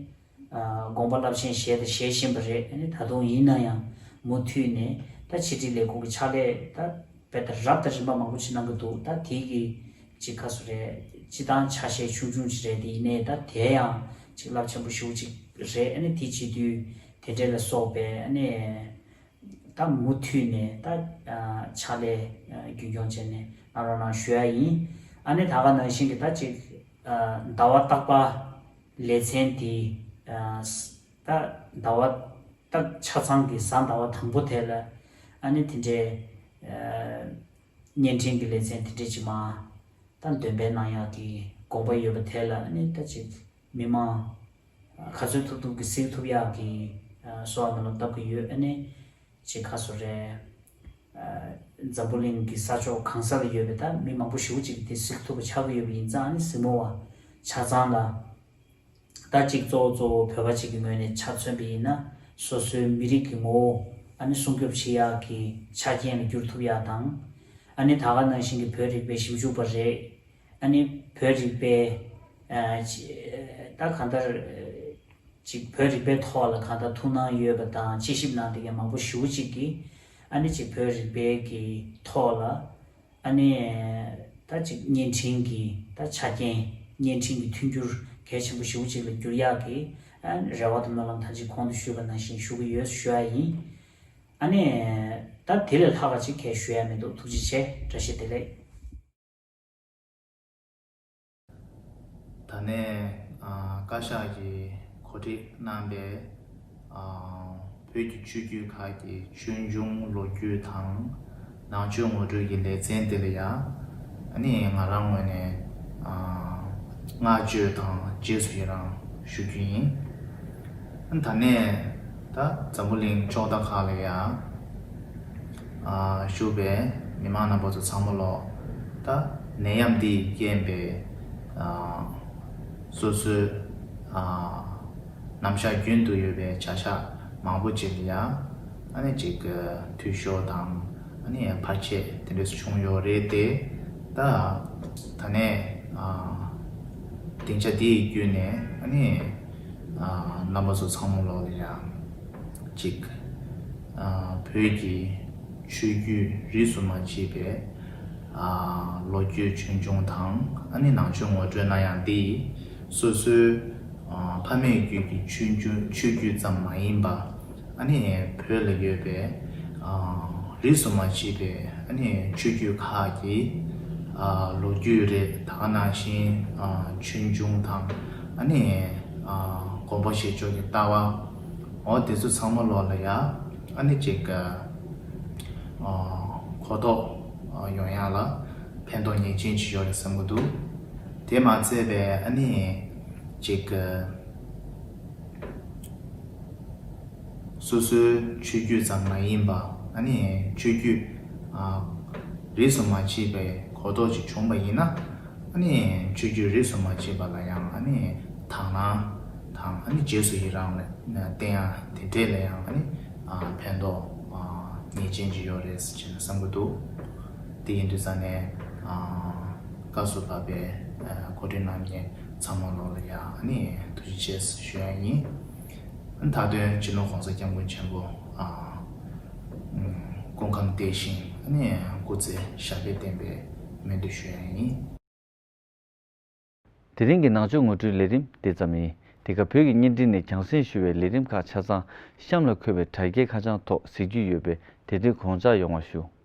ཨ་དགོངས་པ་རླབས་ཆེན་བཞེས་དང་བཞེས་བཞིན་པ་རེད། ཨ་ནི་ད་དུང་ཡིན་ན་ཡང་མུ་མཐུད་ནས་ད་ཕྱི་དྲིལ་ལས་ཁུངས་ཀྱི་ཕྱག་ལས་ད་རྦད་དེ་རབ་དང་རིམ་པ་མང་པོ་ཞིག་གནང་གི་འདུག་ད་དེ་གི་ཅིག་ག་སོ་རེད། སྤྱི་བཏང་ཆ་ཤས་ཆུང་ཆུང་ཅིག་རེད། དེ་ཡིན་ནའི་ད་དེ་ཡང་ཅིག་རླབས་ཆེན་པོ་ཞེ་པོ་ཅིག་རེད། ཨ་ནི་དེ་བྱེད་དུས་དེ་འདྲ་ལ་སོགས་པའི་ཨ་ནི་ད་མུ་མཐུད་ནས་ད་ཨ་ཕྱག་ལས་ཨ་རྒྱུན་འཁྱོངས་བྱས་ནས་གནང་རོགས་གནང་ཞུ་ཡ་ཡིན། ཨ་ནི་ད་ག་ནང་བཞིན་གྱི་ད་ཅིག་ཨ་ཟླ་བ་རྟག་པར་ལེ་ཚན་དེ་ཨ་ད་ཟླ་བ་ད་ཆ་ཚང་གི་གཟའ་ཟླ་བ་དང་པོ་དེ་ལ་ཨ་ནི་དེ་འདྲའི་ཨ་བརྙན་འཕྲིན་གྱི་ལེ་ཚན་དེ་འདྲ་ཅིག་མར་ད་འདོན་སྤེལ་གནང་ཡག་གི་དགོངས་པ་ཡོད་པ་དེ་ལ་ཨ་ནི་ད་ཅིག་མི་མང་ག་ཚོད་ཐུབ་ཐུབ་ཀྱིས་གཟིགས་ཐུབ་ཡག་གི་ཨ་སོ་པ་མེ་ལོང་བཏབ་ཀྱི་ཡོད། ཨ་ནི་ཅིག་ག་སོ་རེད། ཨ་འཛམ་བུ་གླིང་གི་ས་ཕྱོགས་གང་ས་ལ་ཡོད་པའི་ད་མི་མང་པོ་ཞེ་པོ་ཅིག་གིས་དེ་གཟིགས་ཐུབ་པ་ཆགས་ཀྱི་ཡོད་པ་ཡིན་ཙང་། ཨ་ནི་གཟིགས་མོ་བ་ ཆ་ཚང་ལ། ད་གཅིག་གཙོ་བོ་གཙོ་བོ་བོད་པ་གཅིག་གི་ངོས་ནས་ཆ་མཚོན་པ་ཡིན་ན། སོ་སོའི་མི་རིགས་ཀྱི་ངོ་བོ་ཨ་ནི་སྲུང་སྐྱོབ་བྱེད་ཡག་གི་ཆ་རྐྱེན་ལ་འགྱུར་ཐུབ་ཡག་དང་། ཨ་ནི་ད་ག་ནང་བཞིན་གྱི་བོད་རིག་པའི་ཞིབ་འཇུག་པ་རེད། ཨ་ནི་བོད་རིག་པའི་ཨ་ཅི་ད་གང་ལྟར་ཅིག་བོད་རིག་པའི་ཐོག་ལ་གང་ལྟར་ཐུགས་སྣང་ཡོད་པ་དང་དཔྱད་ཞིབ་གནང་བསྡད་མཁན་མང་པོ་ཞེ་པོ་ཅིག་གིས། ཨ་ནི་ཅིག་བོད་རིག་པའི་གི་ཐོག་ལ། ཨ་ནི། ད་ཅིག་བརྙན་འཕྲིན་གྱི་ད་ཆ་རྐྱེན། བརྙན་འཕྲིན་གྱི་མཐུན་འགྱུར་གལ་ཆེན་པོ་ཞེ་པོ་ཅིག་ལ་འགྱུར་ཡག་གི། ཨ། རེ་བ་དང་སྨོན་ལམ་ད་ཅིག་གོང་དུ་ཞུས་པ་ནང་བཞིན་ཞུ་གི་ཡོད་ཞུ་ཡ་ཡིན། ཨ་ནི། ད་དེ་ལས་ལྷག་པ་ཅིག་གས་ཞུ་ཡ་མི་འདུག་ཐུགས་རྗེ་ཆེ། བཀྲ་ཤིས་བདེ་ལེགས། ད་ནས་ཨ་བཀའ་ཤག་གིས་གོ་སྒྲིག་གནང་པའི་ཨ་བོད་ཀྱི་ཆོས་བརྒྱུད་ཁག་གི་ཆོས་འབྱུང་ལོ་རྒྱུས་དང་ནང་ཆོས་ངོ་སྤྲོད་ཀྱི་ལེ་ཚན་དེ་ལ་ཡང་ཨ་ནི་ང་རང་ངོས་ནས་ཨ་བསྔགས་བརྗོད་དང་རྗེས་སུ་ཡི་རང་ཞུ་རྒྱུ་ཡིན། ད་ནས་ད་འཛམ་བུ་གླིང་ཕྱོགས་མཐའ་ཁག་ལ་ཡང་ཨ་བཞུགས་པའི་མི་མང་རྣམ་པ་ཚོ་ཚང་མ་ལོ། ད་ནད་ཡམས་འདིས་རྐྱེན་པས་ཨ་སོ་སོའི་ཨ་རྣམ་གཞག་རྒྱུན་དུ་ཡོད་པའི་བྱ་གཞག་མང་པོ་ཅིག་ལ་ཡང་ཨ་ནི་ཅིག་འཐུས་ཤོར་དང་ཨ་ནི་བར་ཆད་དེ་འདྲས་སུ་བྱུང་ཡོད་རེད་དེ། ད་ད་ནས་ཨ་སྡིངས་ཆ་འདི་ཡི་བརྒྱུད་ནས་ཨ་ནི་ཨ་རྣམ་པ་ཚོ་ཚང་མ་ལོག་ལ་ཡང་ཅིག་ཨ་བོད་ཀྱི་ཆོས་བརྒྱུད་རིས་སུ་མ་ཆད་པའི་ཨ་ལོ་རྒྱུས་ཆོས་འབྱུང་དང་ཨ་ནི་ནང་ཆོས་ངོ་སྤྲོད་གནང་ཡག་འདི་སོ་སོའི་ཨ་ཕ་མེས་རྒྱུད་ཀྱི་ཆོས་འབྱུང་ཆོས་བརྒྱུད་ཙམ་མ་ཡིན་པ། ཨ་ནི་བོད་ལ་ཡོད་པའི་ཨ་རིས་སུ་མ་ཆད་པའི་ཨ་ནི་ཆོས་བརྒྱུད་ཁག་གི་ཨ་ལོ་རྒྱུས་རེད། ད་ག་ནང་བཞིན་ཨ་ཆོས་འབྱུང་དང་ཨ་ནི་ཨ་དགོངས་པ་བཞེས་ཕྱོགས་ཀྱི་ལྟ་བ། འོ་དེ་ཚོ་ཚང་མ་ལོག་ལ་ཡ་ཨ་ནི་ཅིག་ཨ་གོ་རྟོགས་ཡོང་ཡག་ལ་ཕན་ཐོགས་ངེས་ཅན་ཅིག་ཡོད་རེད་བསམ་གྱི་འདུག་དེ་མ་ཚད་པའི་ཨ་ནི་ཅིག་སོ་སོའི་ཆོས་བརྒྱུད་ཙམ་མ་ཡིན་པ་ཨ་ནི་ཆོས་བརྒྱུད་ཨ་རིས་སུ་མ་ཆད་པའི་གོ་རྟོགས་ཅིག་བྱུང་བ་ཡིན་ན། ཨ་ནི་ཆོས་བརྒྱུད་རིས་སུ་མ་ཆད་པ་ལ་ཡང་ཨ་ནི་དག་སྣང་དང་ཨ་ནི་རྗེས་སུ་ཡི་རང་ལ་བསྟེན་ཡག་དེ་འདྲས་ལ་ཡང་ཨ་ནི་ཨ་ཕན་ཐོགས་ཨ་ངེས་ཅན་ཅིག་ཡོད་རེད་ཟེར་ནས་བསམ་གྱི་འདུག་དེ་ཡིན་དུས་ཙང་ནས་ཨ་བཀའ་ཟུར་པ་པའི་ཨ་གོ་སྒྲིག་གནང་མཁན་ཚང་མ་ལོག་ལ་ཡང་ཨ་ནི་ཐུགས་རྗེ་ཆེ་ཞུ་ཡག་ཡིན། ཨ་ནི་མཐའ་དོན་སྤྱི་ནོར་༸གོང་ས་༸སྐྱབས་མགོན་ཆེན་པོ་ཨ་སྐུ་ཁམས་བདེ་ཞིང་ཨ་ནི་སྐུ་ཚེ་ཞབས་པད་བརྟན་པའི་སྨོན་འདུན་ཞུ་ཡག་ཡིན། དེ་རིང་གི་ནང་ཆོས་ངོ་སྤྲོད་ལས་རིམ་དེ་ཙམ་ཡིན། དེ་སྐབས་བོད་ཀྱི་བརྙན་འཕྲིན་ནས་རྒྱང་སྲིང་ཞུ་བའི་ལས་རིམ་ཁག་ཆ་ཚང་གཤམ་ལ་འཁོད་པའི་དྲ་རྒྱའི་ཁ་བྱང་ཐོག་གཟིགས་རྒྱུ་ཡོད་པས་དེ་དུས་དགོངས་འཇགས་ཡོང་བ་ཞུ།